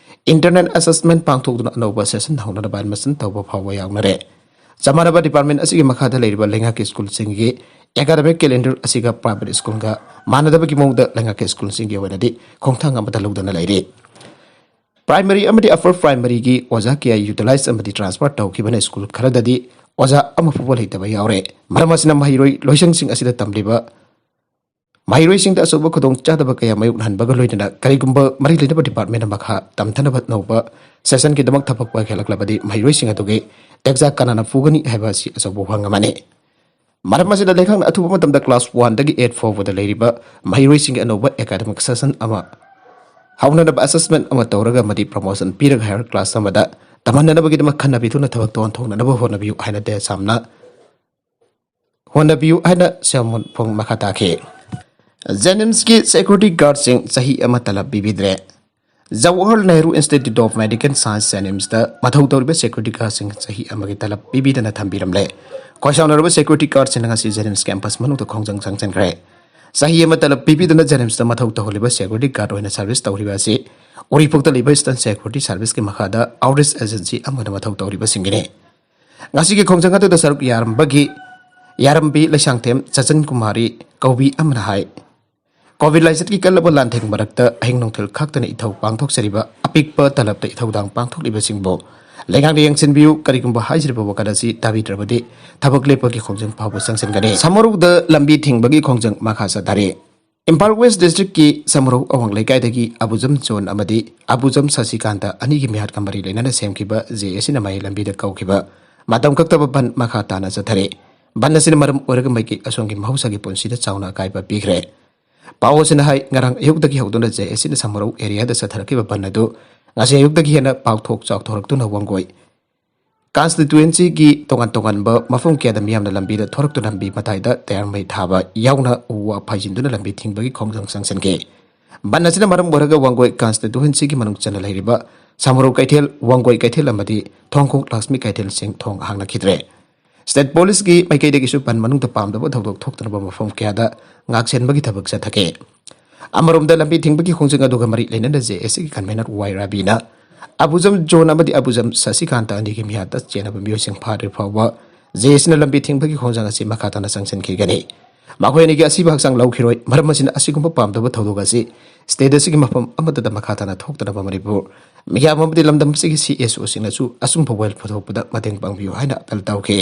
internal assessment ꯄꯥꯡꯊꯣꯛꯇꯨꯅ ꯑꯅꯧꯕ session ꯍꯧꯅꯅꯕ admission ꯇꯧꯕ ꯐꯥꯎꯕ ꯌꯥꯎꯅꯔꯦ꯫ ꯆꯞ ꯃꯥꯟꯅꯕ ꯗꯤꯄꯥꯔꯠꯃꯦꯟ ꯑꯁꯤꯒꯤ ꯃꯈꯥꯗ ꯂꯩꯔꯤꯕ ꯂꯩꯉꯥꯛꯀꯤ ꯁ꯭ꯀꯨꯜꯁꯤꯡꯒꯤ academic calendar ꯑꯁꯤꯒ private ꯁ꯭ꯀꯨꯜꯒ ꯃꯥꯟꯅꯗꯕꯒꯤ ꯃꯑꯣꯡꯗ ꯂꯩꯉꯥꯛꯀꯤ ꯁ꯭ꯀꯨꯜꯁꯤꯡꯒꯤ ꯑꯣꯏꯅꯗꯤ ꯈꯣꯡꯊꯥꯡ ꯑꯃꯠꯇ ꯂꯧꯗꯅ ꯂꯩꯔꯤ꯫ Primary ꯑꯃꯗꯤ upper primaryꯒꯤ ꯑꯣꯖꯥ ꯀꯌꯥ utilize ꯑꯃꯗꯤ transfer ꯇꯧꯈꯤꯕꯅ ꯁ꯭ꯀꯨꯜ ꯈꯔꯗꯗꯤ ꯑꯣꯖꯥ ꯑꯃ ꯐꯥꯎꯕ ꯂꯩꯇꯕ ꯌꯥꯎꯔꯦ꯫ ꯃꯔꯝ ꯑꯁꯤꯅ ꯃꯍꯩꯔꯣꯏ ꯂꯣꯏꯁꯪꯁꯤꯡ ꯑꯁꯤꯗ ꯇꯝꯂꯤꯕ ꯃꯍꯩꯔꯣꯏꯁꯤꯡꯗ ꯑꯆꯧꯕ ꯈꯨꯗꯣꯡꯆꯥꯗꯕ ꯀꯌꯥ ꯃꯥꯌꯣꯛꯅꯍꯟꯕꯒ ꯂꯣꯏꯅꯅ ꯀꯔꯤꯒꯨꯝꯕ ꯃꯔꯤ ꯂꯩꯅꯕ ꯗꯤꯄꯥꯔꯠꯃꯦꯟ ꯑꯃꯈꯥ ꯇꯝꯊꯅꯕ ꯑꯅꯧꯕ sessionꯒꯤꯗꯃꯛ ꯊꯕꯛ ꯄꯥꯏꯈꯠꯂꯛꯂꯕꯗꯤ ꯃꯍꯩꯔꯣꯏꯁꯤꯡ ꯑꯗꯨꯒꯤ exam ꯀꯅꯥꯅ ꯐꯨꯒꯅꯤ ꯍꯥꯏꯕ ꯑꯁꯤ ꯑꯆꯧꯕ ꯋꯥꯍꯪ ꯑꯃꯅꯤ꯫ ꯃꯔꯝ ꯑꯁꯤꯅ ꯂꯩꯉꯥꯛꯅ ꯑꯊꯨꯕ ꯃꯇꯝꯗ class one ꯗꯒꯤ eight ꯐꯥꯎꯕꯗ ꯂꯩꯔꯤꯕ ꯃꯍꯩꯔꯣꯏꯁꯤꯡꯒꯤ ꯑꯅꯧꯕ academic session ꯑꯃ ꯍꯧꯅꯅꯕ assessment ꯑꯃ ꯇꯧꯔꯒ ꯑꯃꯗꯤ promotion ꯄꯤꯔꯒ higher class ꯑꯃꯗ ꯇꯝꯍꯟꯅꯅꯕꯒꯤꯗꯃꯛ ꯈꯟꯅꯕꯤꯗꯨꯅ ꯊꯕꯛꯇꯣ ꯑꯣꯟꯊꯣꯛꯅꯅꯕ ꯍꯣꯠꯅꯕꯤꯌꯨ ꯍꯥꯏꯅ ꯗꯦꯁꯥꯝꯅ ꯍꯣꯠꯅꯕꯤꯌꯨ ꯍꯥꯏꯅ ꯁ꯭ꯌꯥꯝꯃꯣꯟ ꯐꯣꯡ ꯃꯈꯥ ꯇꯥꯈꯤ꯫ JNIMSꯀꯤ security guardꯁꯤꯡ ꯆꯍꯤ ꯑꯃ ꯇꯂꯕ ꯄꯤꯕꯤꯗ꯭ꯔꯦ꯫ Jawaharlal Nehru Institute of Medical Science JNIMSꯇ ꯃꯊꯧ ꯇꯧꯔꯤꯕ security guardꯁꯤꯡ ꯆꯍꯤ ꯑꯃꯒꯤ ꯇꯂꯕ ꯄꯤꯕꯤꯗꯅ ꯊꯝꯕꯤꯔꯝꯂꯦ꯫ ꯈꯣꯏꯁꯥꯎꯅꯔꯕ security guardꯁꯤꯡꯅ ꯉꯁꯤ JNIMS campus ꯃꯅꯨꯡꯗ ꯈꯣꯡꯖꯪ ꯆꯪꯁꯤꯟꯈ꯭ꯔꯦ꯫ ꯆꯍꯤ ꯑꯃ ꯇꯂꯕ ꯄꯤꯕꯤꯗꯅ JNIMSꯇ ꯃꯊꯧ ꯇꯧꯍꯜꯂꯤꯕ security guard ꯑꯣꯏꯅ service ꯇꯧꯔꯤꯕ ꯑꯁꯤ ꯎꯔꯤꯄꯣꯛꯇ ꯂꯩꯕ Eastern Security Serviceꯀꯤ ꯃꯈꯥꯗ outreach agency ꯑꯃꯅ ꯃꯊꯧ ꯇꯧꯔꯤꯕꯁꯤꯡꯒꯤꯅꯤ꯫ ꯉꯁꯤꯒꯤ ꯈꯣꯡꯖꯪ ꯑꯗꯨꯗ ꯁꯔꯨꯛ ꯌꯥꯔꯝꯕꯒꯤ ꯌꯥꯔꯝꯕꯤ ꯂꯩꯁꯥꯡꯊꯦꯝ ꯆꯆꯟ ꯀꯨꯃꯥꯔꯤ ꯀꯧꯕꯤ ꯑꯃꯅ ꯍꯥꯏ, COVID ꯂꯥꯏꯆꯠꯀꯤ ꯀꯜꯂꯕ ꯂꯥꯟꯊꯦꯡ ꯃꯔꯛꯇ ꯑꯍꯤꯡ ꯅꯨꯡꯊꯤꯜ ꯈꯥꯛꯇꯅ ꯏꯊꯧ ꯄꯥꯡꯊꯣꯛꯆꯔꯤꯕ ꯑꯄꯤꯛꯄ ꯇꯂꯕꯇ ꯏꯊꯧꯗꯥꯡ ꯄꯥꯡꯊꯣꯛꯂꯤꯕꯁꯤꯡꯕꯨ ꯂꯩꯉꯥꯛꯅ ꯌꯦꯡꯁꯤꯟꯕꯤꯌꯨ, ꯀꯔꯤꯒꯨꯝꯕ ꯍꯥꯏꯖꯔꯤꯕ ꯋꯥꯀꯠ ꯑꯁꯤ ꯇꯥꯕꯤꯗ꯭ꯔꯕꯗꯤ ꯊꯕꯛ ꯂꯦꯞꯄꯒꯤ ꯈꯣꯡꯖꯪ ꯐꯥꯎꯕ ꯆꯪꯁꯤꯟꯒꯅꯤ꯫ ꯁꯃꯨꯔꯧꯗ ꯂꯝꯕꯤ ꯊꯤꯡꯕꯒꯤ ꯈꯣꯡꯖꯪ ꯃꯈꯥ ꯆꯠꯊꯔꯤ꯫ ꯏꯝꯐꯥꯜ West Districtꯀꯤ ꯁꯃꯨꯔꯧ ꯑꯋꯥꯡ ꯂꯩꯀꯥꯏꯗꯒꯤ ꯑꯕꯨꯖꯝ ꯖꯣꯟ ꯑꯃꯗꯤ ꯑꯕꯨꯖꯝ ꯁꯁꯤꯀꯥꯟꯇ ꯑꯅꯤꯒꯤ ꯃꯤꯍꯥꯠꯀ ꯃꯔꯤ ꯂꯩꯅꯅ ꯁꯦꯝꯈꯤꯕ JACꯅ ꯃꯍꯩ ꯂꯝꯕꯤꯗ ꯀꯧꯈꯤꯕ ꯃꯇꯝ ꯀꯛꯇꯕ ꯕꯟ ꯃꯈꯥ ꯇꯥꯅ ꯆꯠꯊꯔꯤ꯫ ꯕꯟ ꯑꯁꯤꯅ ꯃꯔꯝ ꯑꯣꯏꯔꯒ ꯃꯩꯀꯩ ꯑꯁꯣꯝꯒꯤ ꯃꯍꯧꯁꯥꯒꯤ ꯄꯨꯟꯁꯤꯗ ꯆꯥꯎꯅ ꯑꯀꯥꯏꯕ ꯄꯤꯈ꯭ꯔꯦ꯫ ꯄꯥꯎ ꯑꯁꯤꯅ ꯍꯥꯏ, ꯉꯔꯥꯡ ꯑꯌꯨꯛꯇꯒꯤ ꯍꯧꯗꯨꯅ JACꯅ ꯁꯃꯨꯔꯧ areaꯗ ꯆꯠꯊꯔꯛꯈꯤꯕ ꯕꯟ ꯑꯗꯨ ꯉꯁꯤ ꯑꯌꯨꯛꯇꯒꯤ ꯍꯦꯟꯅ ꯄꯥꯛꯊꯣꯛ ꯆꯥꯎꯊꯣꯔꯛꯇꯨꯅ ꯋꯥꯡꯒꯣꯏ constituencyꯒꯤ ꯇꯣꯉꯥꯟ ꯇꯣꯉꯥꯟꯕ ꯃꯐꯝ ꯀꯌꯥꯗ ꯃꯤꯌꯥꯝꯅ ꯂꯝꯕꯤꯗ ꯊꯣꯔꯛꯇꯨꯅ ꯂꯝꯕꯤ ꯃꯇꯥꯏꯗ ꯇꯌꯥꯔ ꯃꯩ ꯊꯥꯕ ꯌꯥꯎꯅ ꯎ ꯋꯥ ꯐꯥꯏꯖꯤꯟꯗꯨꯅ ꯂꯝꯕꯤ ꯊꯤꯡꯕꯒꯤ ꯈꯣꯡꯖꯪ ꯆꯪꯁꯤꯟꯈꯤ꯫ ꯕꯟ ꯑꯁꯤꯅ ꯃꯔꯝ ꯑꯣꯏꯔꯒ ꯋꯥꯡꯒꯣꯏ constituencyꯒꯤ ꯃꯅꯨꯡ ꯆꯟꯅ ꯂꯩꯔꯤꯕ ꯁꯃꯨꯔꯧ ꯀꯩꯊꯦꯜ, ꯋꯥꯡꯒꯣꯏ ꯀꯩꯊꯦꯜ ꯑꯃꯗꯤ ꯊꯣꯡꯈꯣꯡ ꯂꯛꯁꯃꯤ ꯀꯩꯊꯦꯜꯁꯤꯡ ꯊꯣꯡ ꯍꯥꯡꯅꯈꯤꯗ꯭ꯔꯦ꯫ State Policeꯀꯤ ꯃꯥꯏꯀꯩꯗꯒꯤꯁꯨ ꯕꯟ ꯃꯅꯨꯡꯗ ꯄꯥꯝꯗꯕ ꯊꯧꯗꯣꯛ ꯊꯣꯛꯇꯅꯕ ꯃꯐꯝ ꯀꯌꯥꯗ ꯉꯥꯛꯁꯦꯟꯕꯒꯤ ꯊꯕꯛ ꯆꯠꯊꯈꯤ꯫ ꯑꯃꯔꯣꯝꯗ ꯂꯝꯕꯤ ꯊꯤꯡꯕꯒꯤ ꯈꯣꯡꯖꯪ ꯑꯗꯨꯒ ꯃꯔꯤ ꯂꯩꯅꯅ JACꯒꯤ convener ꯋꯥꯏ ꯔꯥꯕꯤꯅ ꯑꯕꯨꯖꯝ ꯖꯣꯟ ꯑꯃꯗꯤ ꯑꯕꯨꯖꯝ ꯁꯁꯤꯀꯥꯟꯇ ꯑꯅꯤꯒꯤ ꯃꯤꯍꯥꯠꯇ ꯆꯦꯟꯅꯕ ꯃꯤꯑꯣꯏꯁꯤꯡ ꯐꯥꯗ꯭ꯔꯤ ꯐꯥꯎꯕ JACꯅ ꯂꯝꯕꯤ ꯊꯤꯡꯕꯒꯤ ꯈꯣꯡꯖꯪ ꯑꯁꯤ ꯃꯈꯥ ꯇꯥꯅ ꯆꯪꯁꯤꯟꯈꯤꯒꯅꯤ꯫ ꯃꯈꯣꯏ ꯑꯅꯤꯒꯤ ꯑꯁꯤꯕ ꯍꯛꯆꯥꯡ ꯂꯧꯈꯤꯔꯣꯏ꯫ ꯃꯔꯝ ꯑꯁꯤꯅ ꯑꯁꯤꯒꯨꯝꯕ ꯄꯥꯝꯗꯕ ꯊꯧꯗꯣꯛ ꯑꯁꯤ state ꯑꯁꯤꯒꯤ ꯃꯐꯝ ꯑꯃꯠꯇꯗ ꯃꯈꯥ ꯇꯥꯅ ꯊꯣꯛꯇꯅꯕ ꯃꯅꯤꯄꯨꯔ ꯃꯤꯌꯥꯝ ꯑꯃꯗꯤ ꯂꯝꯗꯝ ꯑꯁꯤꯒꯤ CSOꯁꯤꯡꯅꯁꯨ ꯑꯆꯨꯝꯕ ꯋꯥꯌꯦꯜ ꯄꯨꯊꯣꯛꯄꯗ ꯃꯇꯦꯡ ꯄꯥꯡꯕꯤꯌꯨ ꯍꯥꯏꯅ appeal ꯇꯧꯈꯤ꯫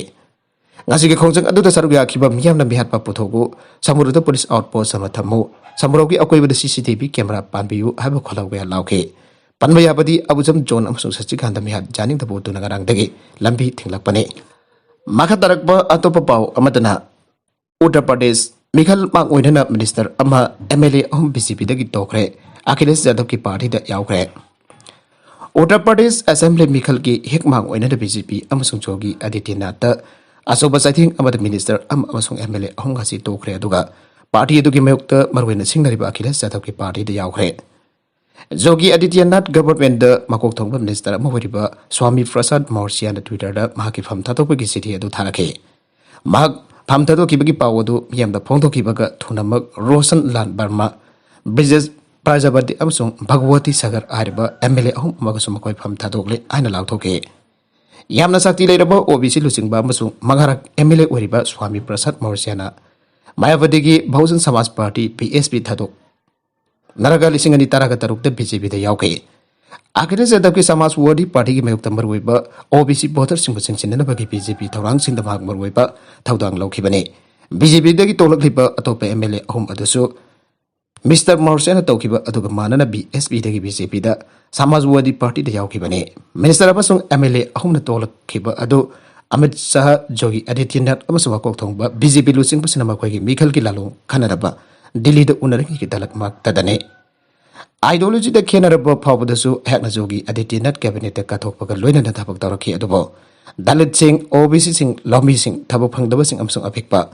ꯉꯁꯤꯒꯤ ꯈꯣꯡꯖꯪ ꯑꯗꯨꯗ ꯁꯔꯨꯛ ꯌꯥꯈꯤꯕ ꯃꯤꯌꯥꯝꯅ ꯃꯤꯍꯥꯠꯄ ꯄꯨꯊꯣꯛꯎ, ꯁꯃꯨꯗ꯭ꯔꯗ police outpost ꯑꯃ ꯊꯝꯃꯨ, ꯁꯃꯨꯗ꯭ꯔꯒꯤ ꯑꯀꯣꯏꯕꯗ CCTV camera ꯄꯥꯟꯕꯤꯌꯨ ꯍꯥꯏꯕ ꯈꯣꯜꯂꯥꯎ ꯀꯌꯥ ꯂꯥꯎꯈꯤ꯫ ꯄꯟꯕ ꯌꯥꯕꯗꯤ ꯑꯕꯨꯖꯝ ꯖꯣꯟ ꯑꯃꯁꯨꯡ ꯁꯆꯤꯀꯥꯟꯇ ꯃꯤꯍꯥꯠ ꯌꯥꯅꯤꯡꯗꯕ ꯎꯠꯇꯨꯅ ꯉꯔꯥꯡꯗꯒꯤ ꯂꯝꯕꯤ ꯊꯤꯡꯂꯛꯄꯅꯤ꯫ ꯃꯈꯥ ꯇꯥꯔꯛꯄ ꯑꯇꯣꯞꯄ ꯄꯥꯎ ꯑꯃꯗꯅ, ꯎꯠꯇꯔ ꯄ꯭ꯔꯗꯦꯁ, ꯃꯤꯈꯜ ꯃꯥꯡ ꯑꯣꯏꯅꯅ minister ꯑꯃ, MLA ꯑꯍꯨꯝ BJPꯗꯒꯤ ꯇꯣꯛꯈ꯭ꯔꯦ, ꯑꯈꯤꯂꯦꯁ ꯌꯥꯗꯕꯀꯤ partyꯗ ꯌꯥꯎꯈ꯭ꯔꯦ꯫ ꯎꯠꯇꯔ ꯄ꯭ꯔꯗꯦꯁ Assembly ꯃꯤꯈꯜꯒꯤ ꯍꯦꯛ ꯃꯥꯡ ꯑꯣꯏꯅꯅ BJP ꯑꯃꯁꯨꯡ ꯖꯣꯒꯤ ꯑꯥꯗꯤꯇ꯭ꯌꯅꯥꯊꯇ ꯑꯆꯧꯕ ꯆꯩꯊꯦꯡ ꯑꯃꯗ minister ꯑꯃ ꯑꯃꯁꯨꯡ MLA ꯑꯍꯨꯝ ꯑꯁꯤ ꯇꯣꯛꯈ꯭ꯔꯦ, ꯑꯗꯨꯒ party ꯑꯗꯨꯒꯤ ꯃꯥꯌꯣꯛꯇ ꯃꯔꯨꯑꯣꯏꯅ ꯁꯤꯡꯅꯔꯤꯕ ꯑꯈꯤꯂꯦꯁ ꯌꯥꯗꯕꯀꯤ partyꯗ ꯌꯥꯎꯈ꯭ꯔꯦ꯫ ꯖꯣꯒꯤ ꯑꯥꯗꯤꯇ꯭ꯌꯅꯥꯊ governmentꯗ ꯃꯀꯣꯛ ꯊꯣꯡꯕ minister ꯑꯃ ꯑꯣꯏꯔꯤꯕ ꯁ꯭ꯋꯥꯃꯤ ꯄ꯭ꯔꯁꯥꯗ ꯃꯧꯔꯁꯤꯌꯥꯅ Twitterꯗ ꯃꯍꯥꯛꯀꯤ ꯐꯝ ꯊꯥꯗꯣꯛꯄꯒꯤ ꯆꯤꯊꯤ ꯑꯗꯨ ꯊꯥꯔꯛꯈꯤ꯫ ꯃꯍꯥꯛ ꯐꯝ ꯊꯥꯗꯣꯛꯈꯤꯕꯒꯤ ꯄꯥꯎ ꯑꯗꯨ ꯃꯤꯌꯥꯝꯗ ꯐꯣꯡꯗꯣꯛꯈꯤꯕꯒ ꯊꯨꯅꯃꯛ ꯔꯣꯁꯟ ꯂꯥꯜ ꯕꯔꯃꯥ, ꯕ꯭ꯔꯤꯖꯦꯁ ꯄ꯭ꯔꯖꯥꯄꯇꯤ ꯑꯃꯁꯨꯡ ꯚꯒꯋꯇꯤ ꯁꯥꯒꯔ ꯍꯥꯏꯔꯤꯕ MLA ꯑꯍꯨꯝ ꯑꯃꯒꯁꯨ ꯃꯈꯣꯏ ꯐꯝ ꯊꯥꯗꯣꯛꯂꯦ ꯍꯥꯏꯅ ꯂꯥꯎꯊꯣꯛꯈꯤ꯫ ꯌꯥꯝꯅ ꯁꯛꯇꯤ ꯂꯩꯔꯕ OBC ꯂꯨꯆꯤꯡꯕ ꯑꯃꯁꯨꯡ ꯃꯉꯥꯔꯛ MLA ꯑꯣꯏꯔꯤꯕ ꯁ꯭ꯋꯥꯃꯤ ꯄ꯭ꯔꯁꯥꯗ ꯃꯧꯔꯁꯤꯌꯥꯅ ꯃꯥꯌꯥꯕꯇꯤꯒꯤ ꯕꯍꯨꯖꯟ ꯁꯃꯥꯖ party, BSP, ꯊꯥꯗꯣꯛ ꯅꯔꯒ ꯂꯤꯁꯤꯡ ꯑꯅꯤ ꯇꯔꯥꯒ ꯇꯔꯨꯛꯇ BJPꯗ ꯌꯥꯎꯈꯤ꯫ ꯑꯈꯤꯂꯦꯁ ꯌꯥꯗꯕꯀꯤ ꯁꯃꯥꯖꯋꯥꯗꯤ partyꯒꯤ ꯃꯥꯌꯣꯛꯇ ꯃꯔꯨꯑꯣꯏꯕ OBC voterꯁꯤꯡꯕꯨ ꯆꯤꯡꯁꯤꯟꯅꯅꯕꯒꯤ BJP ꯊꯧꯔꯥꯡꯁꯤꯡꯗ ꯃꯍꯥꯛ ꯃꯔꯨꯑꯣꯏꯕ ꯊꯧꯗꯥꯡ ꯂꯧꯈꯤꯕꯅꯤ꯫ BJPꯗꯒꯤ ꯇꯣꯛꯂꯛꯂꯤꯕ ꯑꯇꯣꯞꯄ MLA ꯑꯍꯨꯝ ꯑꯗꯨꯁꯨ minister ꯃꯧꯔꯁꯤꯌꯥꯅ ꯇꯧꯈꯤꯕ ꯑꯗꯨꯒ ꯃꯥꯟꯅꯅ BSPꯗꯒꯤ BJPꯗ ꯁꯃꯥꯖꯋꯥꯗꯤ partyꯗ ꯌꯥꯎꯈꯤꯕꯅꯤ꯫ Minister ꯑꯃꯁꯨꯡ MLA ꯑꯍꯨꯝꯅ ꯇꯣꯛꯂꯛꯈꯤꯕ ꯑꯗꯨ ꯑꯃꯤꯠ ꯁꯥꯍ, ꯖꯣꯒꯤ ꯑꯥꯗꯤꯇ꯭ꯌꯅꯥꯊ ꯑꯃꯁꯨꯡ ꯃꯀꯣꯛ ꯊꯣꯡꯕ BJP ꯂꯨꯆꯤꯡꯕꯁꯤꯡꯅ ꯃꯈꯣꯏꯒꯤ ꯃꯤꯈꯜꯒꯤ ꯂꯥꯂꯣꯡ ꯈꯟꯅꯅꯕ ꯗꯤꯜꯂꯤꯗ ꯎꯅꯔꯤꯉꯩꯒꯤꯗꯃꯛꯇꯗꯅꯤ꯫ Ideologyꯗ ꯈꯦꯠꯅꯔꯕ ꯐꯥꯎꯕꯗꯁꯨ ꯑꯩꯍꯥꯛꯅ ꯖꯣꯒꯤ ꯑꯥꯗꯤꯇ꯭ꯌꯅꯥꯊ cabinetꯇ ꯀꯠꯊꯣꯛꯄꯒ ꯂꯣꯏꯅꯅ ꯊꯕꯛ ꯇꯧꯔꯛꯈꯤ, ꯑꯗꯨꯕꯨ ꯗꯂꯤꯠꯁꯤꯡ, OBCꯁꯤꯡ, ꯂꯧꯃꯤꯁꯤꯡ, ꯊꯕꯛ ꯐꯪꯗꯕꯁꯤꯡ ꯑꯃꯁꯨꯡ ꯑꯄꯤꯛꯄ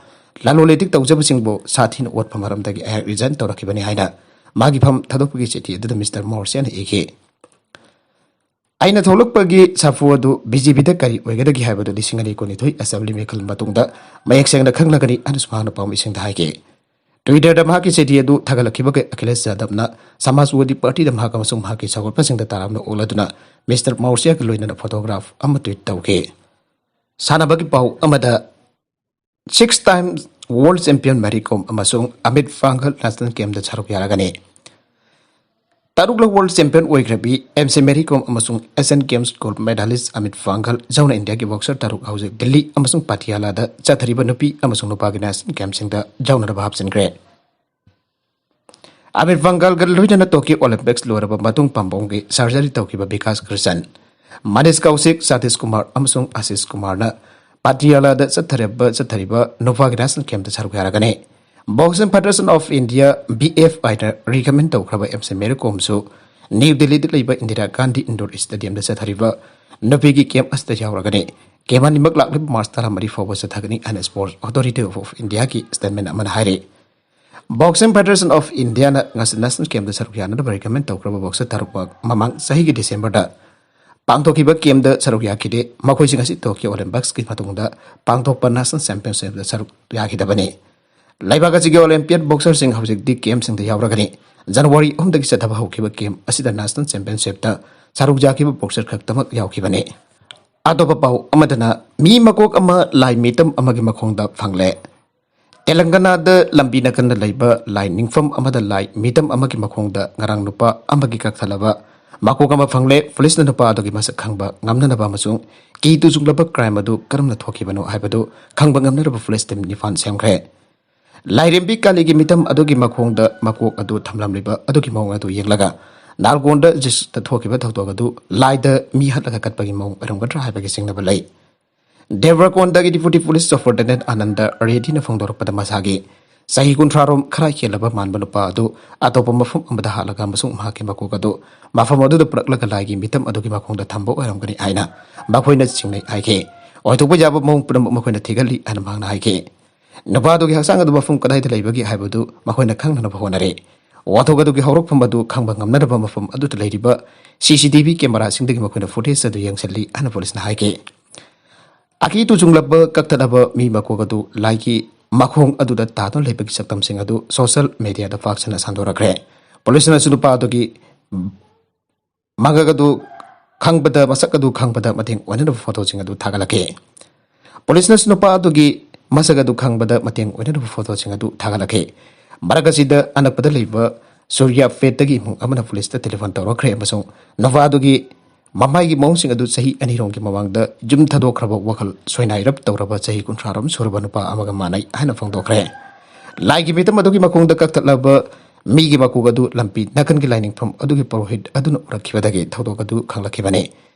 ꯂꯂꯣꯟ ꯏꯇꯤꯛ ꯇꯧꯖꯕꯁꯤꯡꯕꯨ ꯁꯥꯊꯤꯅ ꯑꯣꯠꯄ ꯃꯔꯝꯗꯒꯤ ꯑꯩꯍꯥꯛ resign ꯇꯧꯔꯛꯈꯤꯕꯅꯤ ꯍꯥꯏꯅ ꯃꯥꯒꯤ ꯐꯝ ꯊꯥꯗꯣꯛꯄꯒꯤ ꯆꯤꯊꯤ ꯑꯗꯨꯗ ꯃꯤꯁꯇꯔ ꯃꯣꯔꯁꯤꯌꯥꯅ ꯏꯈꯤ꯫ ꯑꯩꯅ ꯊꯣꯛꯂꯛꯄꯒꯤ ꯁꯥꯐꯨ ꯑꯗꯨ ꯕꯤ ꯖꯦ ꯄꯤꯗ ꯀꯔꯤ ꯑꯣꯏꯒꯗꯒꯦ ꯍꯥꯏꯕꯗꯨ ꯂꯤꯁꯤꯡ ꯑꯅꯤ ꯀꯨꯟꯅꯤꯊꯣꯏ ꯑꯦꯁꯦꯝꯕ꯭ꯂꯤ ꯃꯤꯈꯜ ꯃꯇꯨꯡꯗ ꯃꯌꯦꯛ ꯁꯦꯡꯅ ꯈꯪꯂꯒꯅꯤ ꯍꯥꯏꯅꯁꯨ ꯃꯍꯥꯛꯅ ꯄꯥꯎꯃꯤꯁꯤꯡꯗ ꯍꯥꯏꯈꯤ꯫ ꯇ꯭ꯋꯤꯇꯔꯗ ꯃꯍꯥꯛꯀꯤ ꯆꯤꯊꯤ ꯑꯗꯨ ꯊꯥꯒꯠꯂꯛꯈꯤꯕꯒ ꯑꯈꯤꯂꯦꯁ ꯌꯥꯗꯕꯅ ꯁꯃꯥꯖꯋꯥꯗꯤ ꯄꯥꯔꯇꯤꯗ ꯃꯍꯥꯛ ꯑꯃꯁꯨꯡ ꯃꯍꯥꯛꯀꯤ ꯁꯧꯒꯠꯄꯁꯤꯡꯗ ꯇꯔꯥꯝꯅ ꯑꯣꯛꯂꯗꯨꯅ ꯃꯤꯁꯇꯔ ꯃꯣꯔꯁꯤꯌꯥꯒ ꯂꯣꯏꯅꯅ ꯐꯣꯇꯣꯒ꯭ꯔꯥꯐ ꯑꯃ ꯇ꯭ꯋꯤꯠ ꯇꯧꯈꯤ꯫ ꯁꯥꯟꯅꯕꯒꯤ ꯄꯥꯎ ꯑꯃꯗ, six time world champion Mary Kom ꯑꯃꯁꯨꯡ ꯑꯃꯤꯠ ꯄꯥꯡꯒꯜ ꯅꯦꯁꯅꯦꯜ ꯒꯦꯝꯗ ꯁꯔꯨꯛ ꯌꯥꯔꯒꯅꯤ꯫ ꯇꯔꯨꯛꯂꯛ ꯋꯥꯔꯜ ꯆꯦꯝꯄꯤꯌꯟ ꯑꯣꯏꯈ꯭ꯔꯕꯤ ꯑꯦꯝ ꯁꯤ ꯃꯦꯔꯤ ꯀꯣꯝ ꯑꯃꯁꯨꯡ Asian games gold medalist Amit Panghal ꯌꯥꯎꯅ ꯏꯟꯗꯤꯌꯥꯒꯤ ꯕꯣꯛꯁꯔ ꯇꯔꯨꯛ ꯍꯧꯖꯤꯛ ꯗꯤꯜꯂꯤ ꯑꯃꯁꯨꯡ ꯄꯥꯇꯤꯌꯥꯂꯥꯗ ꯆꯠꯊꯔꯤꯕ ꯅꯨꯄꯤ ꯑꯃꯁꯨꯡ ꯅꯨꯄꯥꯒꯤ ꯅꯦꯁꯅꯦꯜ ꯒꯦꯝꯁꯤꯡꯗ ꯌꯥꯎꯅꯅꯕ ꯍꯥꯞꯆꯤꯟꯈ꯭ꯔꯦ꯫ ꯑꯃꯤꯠ ꯄꯥꯡꯒꯜꯒ ꯂꯣꯏꯅꯅ ꯇꯣꯀꯤꯌꯣ ꯑꯣꯂꯤꯝꯄꯤꯛꯁ ꯂꯣꯏꯔꯕ ꯃꯇꯨꯡ ꯄꯥꯝꯕꯣꯝꯒꯤ ꯁꯔꯖꯔꯤ ꯇꯧꯈꯤꯕ ꯕꯤꯀꯥꯁ ꯀ꯭ꯔꯤꯁꯟ, ꯃꯅꯤꯁ ꯀꯧꯁꯤꯛ, ꯁꯥꯇꯤꯁ ꯀꯨꯃꯥꯔ ꯑꯃꯁꯨꯡ ꯑꯁꯤꯁ ꯀꯨꯃꯥꯔꯅ ꯄꯥꯇꯤꯌꯥꯂꯥꯗ ꯆꯠꯊꯔꯤꯕ ꯆꯠꯊꯔꯤꯕ ꯅꯨꯄꯥꯒꯤ ꯅꯦꯁꯅꯦꯜ ꯒꯦꯝꯗ ꯁꯔꯨꯛ ꯌꯥꯔꯒꯅꯤ꯫ Boxing federation of India, B F ꯑꯥꯏꯅ ꯔꯤꯀꯃꯦꯟ ꯇꯧꯈ꯭ꯔꯕ ꯑꯦꯝ ꯁꯤ ꯃꯦꯔꯤ ꯀꯣꯝꯁꯨ ꯅ꯭ꯌꯨ ꯗꯤꯜꯂꯤꯗ ꯂꯩꯕ ꯏꯟꯗꯤꯔꯥ ꯒꯥꯟꯙꯤ ꯏꯟꯗꯣꯔ ꯁ꯭ꯇꯦꯗꯤꯌꯝꯗ ꯆꯠꯊꯔꯤꯕ ꯅꯨꯄꯤꯒꯤ ꯀꯦꯝꯞ ꯑꯁꯤꯗ ꯌꯥꯎꯔꯒꯅꯤ꯫ ꯀꯦꯝꯞ ꯑꯅꯤꯃꯛ ꯂꯥꯛꯂꯤꯕ ꯃꯥꯔꯆ ꯇꯔꯥꯃꯔꯤ ꯐꯥꯎꯕ ꯆꯠꯊꯒꯅꯤ ꯍꯥꯏꯅ ꯁ꯭ꯄꯣꯔꯠꯁ ꯑꯣꯊꯣꯔꯤꯇꯤ ꯑꯣꯐ ꯏꯟꯗꯤꯌꯥꯒꯤ ꯁ꯭ꯇꯦꯠꯃꯦꯟ ꯑꯃꯅ ꯍꯥꯏꯔꯤ꯫ ꯕꯣꯛꯁꯤꯡ ꯐꯦꯗꯔꯦꯁꯟ ꯑꯣꯐ ꯏꯟꯗꯤꯌꯥꯅ ꯉꯁꯤ ꯅꯦꯁꯅꯦꯜ ꯀꯦꯝꯞꯇ ꯁꯔꯨꯛ ꯌꯥꯅꯅꯕ ꯔꯤꯀꯃꯦꯟ ꯇꯧꯈ꯭ꯔꯕ ꯕꯣꯛꯁꯔ ꯇꯔꯨꯛꯃꯛ ꯃꯃꯥꯡ ꯆꯍꯤꯒꯤ ꯗꯤꯁꯦꯝꯕꯔꯗ ꯄꯥꯡꯊꯣꯛꯈꯤꯕ ꯀꯦꯝꯞꯇ ꯁꯔꯨꯛ ꯌꯥꯈꯤꯗꯦ꯫ ꯃꯈꯣꯏꯁꯤꯡ ꯑꯁꯤ ꯇꯣꯀꯤꯌꯣ ꯑꯣꯂꯤꯝꯄꯤꯛꯁꯀꯤ ꯃꯇꯨꯡꯗ ꯄꯥꯡꯊꯣꯛꯄ ꯅꯦꯁꯅꯦꯜ ꯆꯦꯝꯄꯤꯌꯟꯁꯤꯞꯇ ꯁꯔꯨꯛ ꯌꯥꯈꯤꯗꯕꯅꯤ꯫ ꯂꯩꯕꯥꯛ ꯑꯁꯤꯒꯤ ꯑꯣꯂꯤꯝꯄꯤꯌꯥꯟ ꯕꯣꯛꯁꯔꯁꯤꯡ ꯍꯧꯖꯤꯛꯇꯤ ꯀꯦꯝꯞꯁꯤꯡꯗ ꯌꯥꯎꯔꯒꯅꯤ꯫ ꯖꯅꯋꯥꯔꯤ ꯑꯍꯨꯝꯗꯒꯤ ꯆꯠꯊꯕ ꯍꯧꯈꯤꯕ ꯀꯦꯝꯞ ꯑꯁꯤꯗ ꯅꯦꯁꯅꯦꯜ ꯆꯦꯝꯄꯤꯌꯟꯁꯤꯞꯇ ꯁꯔꯨꯛ ꯌꯥꯈꯤꯕ ꯕꯣꯛꯁꯔ ꯈꯛꯇꯃꯛ ꯌꯥꯎꯈꯤꯕꯅꯤ꯫ ꯑꯇꯣꯞꯄ ꯄꯥꯎ ꯑꯃꯗꯅ, ꯃꯤ ꯃꯀꯣꯛ ꯑꯃ ꯂꯥꯏ ꯃꯤꯇꯝ ꯑꯃꯒꯤ ꯃꯈꯣꯡꯗ ꯐꯪꯂꯦ꯫ ꯇꯦꯂꯪꯒꯅꯥꯗ ꯂꯝꯕꯤ ꯅꯥꯀꯟꯗ ꯂꯩꯕ ꯂꯥꯏ ꯅꯤꯡꯐꯝ ꯑꯃꯗ ꯂꯥꯏ ꯃꯤꯇꯝ ꯑꯃꯒꯤ ꯃꯈꯣꯡꯗ ꯉꯔꯥꯡ ꯅꯨꯄꯥ ꯑꯃꯒꯤ ꯀꯛꯊꯠꯂꯕ ꯃꯀꯣꯛ ꯑꯃ ꯐꯪꯂꯦ꯫ ꯄꯨꯂꯤꯁꯅ ꯅꯨꯄꯥ ꯑꯗꯨꯒꯤ ꯃꯁꯛ ꯈꯪꯕ ꯉꯝꯅꯅꯕ ꯑꯃꯁꯨꯡ ꯀꯤ ꯇꯨꯖꯨꯡꯂꯕ ꯀ꯭ꯔꯥꯏꯝ ꯑꯗꯨ ꯀꯔꯝꯅ ꯊꯣꯛꯈꯤꯕꯅꯣ ꯍꯥꯏꯕꯗꯨ ꯈꯪꯕ ꯉꯝꯅꯅꯕ ꯄꯨꯂꯤꯁ ꯇꯤꯝ ꯅꯤꯄꯥꯟ ꯁꯦꯝꯈ꯭ꯔꯦ꯫ ꯂꯥꯏꯔꯦꯝꯕꯤ ꯀꯥꯂꯤꯒꯤ ꯃꯤꯇꯝ ꯑꯗꯨꯒꯤ ꯃꯈꯣꯡꯗ ꯃꯀꯣꯛ ꯑꯗꯨ ꯊꯝꯂꯝꯂꯤꯕ ꯑꯗꯨꯒꯤ ꯃꯑꯣꯡ ꯑꯗꯨ ꯌꯦꯡꯂꯒ ꯅꯥꯜꯒꯣꯟꯗ ꯖꯤꯁꯇ ꯊꯣꯛꯈꯤꯕ ꯊꯧꯗꯣꯛ ꯑꯗꯨ ꯂꯥꯏꯗ ꯃꯤ ꯍꯥꯠꯂꯒ ꯀꯠꯄꯒꯤ ꯃꯑꯣꯡ ꯑꯣꯏꯔꯝꯒꯗ꯭ꯔꯥ ꯍꯥꯏꯕꯒꯤ ꯆꯤꯡꯅꯕ ꯂꯩ꯫ ꯗꯦꯕ꯭ꯔꯀꯣꯟꯗꯒꯤ ꯗꯤꯄꯨꯇꯤ ꯄꯨꯂꯤꯁ ꯁꯨꯄꯔꯤꯟꯇꯦꯟꯗꯦꯟꯠ ꯑꯅꯟꯗ ꯔꯦꯗꯤꯅ ꯐꯣꯡꯗꯣꯔꯛꯄꯗ ꯃꯁꯥꯒꯤ ꯆꯍꯤ ꯀꯨꯟꯊ꯭ꯔꯥ ꯔꯣꯝ ꯈꯔ ꯍꯦꯜꯂꯕ ꯃꯥꯟꯕ ꯅꯨꯄꯥ ꯑꯗꯨ ꯑꯇꯣꯞꯄ ꯃꯐꯝ ꯑꯃꯗ ꯍꯥꯠꯂꯒ ꯑꯃꯁꯨꯡ ꯃꯍꯥꯛꯀꯤ ꯃꯀꯣꯛ ꯑꯗꯨ ꯃꯐꯝ ꯑꯗꯨꯗ ꯄꯨꯔꯛꯂꯒ ꯂꯥꯏꯒꯤ ꯃꯤꯇꯝ ꯑꯗꯨꯒꯤ ꯃꯈꯣꯡꯗ ꯊꯝꯕ ꯑꯣꯏꯔꯝꯒꯅꯤ ꯍꯥꯏꯅ ꯃꯈꯣꯏꯅ ꯆꯤꯡꯅꯩ ꯍꯥꯏꯈꯤ꯫ ꯑꯣꯏꯊꯣꯛꯄ ꯌꯥꯕ ꯃꯑꯣꯡ ꯄꯨꯝꯅꯃꯛ ꯃꯈꯣꯏꯅ ꯊꯤꯒꯠꯂꯤ ꯍꯥꯏꯅ ꯃꯍꯥꯛꯅ ꯍꯥꯏꯈꯤ꯫ ꯅꯨꯄꯥ ꯑꯗꯨꯒꯤ ꯍꯛꯆꯥꯡ ꯑꯗꯨ ꯃꯐꯝ ꯀꯗꯥꯏꯗ ꯂꯩꯕꯒꯦ ꯍꯥꯏꯕꯗꯨ ꯃꯈꯣꯏꯅ ꯈꯪꯅꯅꯕ ꯍꯣꯠꯅꯔꯤ꯫ ꯋꯥꯊꯣꯛ ꯑꯗꯨꯒꯤ ꯍꯧꯔꯛꯐꯝ ꯑꯗꯨ ꯈꯪꯕ ꯉꯝꯅꯗꯕ ꯃꯐꯝ ꯑꯗꯨꯗ ꯂꯩꯔꯤꯕ ꯁꯤ ꯁꯤ ꯇꯤ ꯚꯤ ꯀꯦꯃꯦꯔꯥꯁꯤꯡꯗꯒꯤ ꯃꯈꯣꯏꯅ ꯐꯨꯇꯦꯖ ꯑꯗꯨ ꯌꯦꯡꯁꯤꯜꯂꯤ ꯍꯥꯏꯅ ꯄꯨꯂꯤꯁꯅ ꯍꯥꯏꯈꯤ꯫ ꯑꯀꯤ ꯇꯨꯖꯨꯡꯂꯕ ꯀꯛꯊꯠꯂꯕ ꯃꯤ ꯃꯀꯣꯛ ꯑꯗꯨ ꯂꯥꯏꯒꯤ ꯃꯈꯣꯡ ꯑꯗꯨꯗ ꯇꯥꯗꯨꯅ ꯂꯩꯕꯒꯤ ꯁꯛꯇꯝꯁꯤꯡ ꯑꯗꯨ ꯁꯣꯁꯤꯌꯦꯜ ꯃꯦꯗꯤꯌꯥꯗ ꯄꯥꯛ ꯁꯟꯅ ꯁꯟꯗꯣꯔꯛꯈ꯭ꯔꯦ꯫ ꯄꯨꯂꯤꯁꯅꯁꯨ ꯅꯨꯄꯥ ꯑꯗꯨꯒꯤ ꯃꯉꯛ ꯑꯗꯨ ꯈꯪꯕꯗ, ꯃꯁꯛ ꯑꯗꯨ ꯈꯪꯕꯗ ꯃꯇꯦꯡ ꯑꯣꯏꯅꯅꯕ ꯐꯣꯇꯣꯁꯤꯡ ꯑꯗꯨ ꯊꯥꯒꯠꯂꯛꯈꯤ꯫ ꯄꯨꯂꯤꯁꯅꯁꯨ ꯅꯨꯄꯥ ꯑꯗꯨꯒꯤ ꯃꯁꯛ ꯑꯗꯨ ꯈꯪꯕꯗ ꯃꯇꯦꯡ ꯑꯣꯏꯅꯅꯕ ꯐꯣꯇꯣꯁꯤꯡ ꯑꯗꯨ ꯊꯥꯒꯠꯂꯛꯈꯤ꯫ ꯃꯔꯛ ꯑꯁꯤꯗ ꯑꯅꯛꯄꯗ ꯂꯩꯕ ꯁꯨꯔꯌꯥꯄꯦꯠꯇꯒꯤ ꯏꯃꯨꯡ ꯑꯃꯅ ꯄꯨꯂꯤꯁꯇ ꯇꯦꯂꯤꯐꯣꯟ ꯇꯧꯔꯛꯈ꯭ꯔꯦ ꯑꯃꯁꯨꯡ ꯅꯨꯄꯥ ꯑꯗꯨꯒꯤ ꯃꯃꯥꯏꯒꯤ ꯃꯑꯣꯡꯁꯤꯡ ꯑꯗꯨ ꯆꯍꯤ ꯑꯅꯤꯔꯣꯝꯒꯤ ꯃꯃꯥꯡꯗ ꯌꯨꯝ ꯊꯥꯗꯣꯛꯈ꯭ꯔꯕ, ꯋꯥꯈꯜ ꯁꯣꯏꯅꯥꯏꯔꯞ ꯇꯧꯔꯕ ꯆꯍꯤ ꯀꯨꯟꯊ꯭ꯔꯥꯔꯣꯝ ꯁꯨꯔꯕ ꯅꯨꯄꯥ ꯑꯃꯒ ꯃꯥꯟꯅꯩ ꯍꯥꯏꯅ ꯐꯣꯡꯗꯣꯛꯈ꯭ꯔꯦ꯫ ꯂꯥꯏꯒꯤ ꯃꯤꯇꯝ ꯑꯗꯨꯒꯤ ꯃꯈꯣꯡꯗ ꯀꯛꯊꯠꯂꯕ ꯃꯤꯒꯤ ꯃꯀꯣꯛ ꯑꯗꯨ ꯂꯝꯕꯤ ꯅꯥꯀꯟꯒꯤ ꯂꯥꯏꯅꯤꯡꯐꯝ ꯑꯗꯨꯒꯤ ꯄꯨꯔꯣꯍꯤꯠ ꯑꯗꯨꯅ ꯎꯔꯛꯈꯤꯕꯗꯒꯤ ꯊꯧꯗꯣꯛ ꯑꯗꯨ ꯈꯪꯂꯛꯈꯤꯕꯅꯤ꯫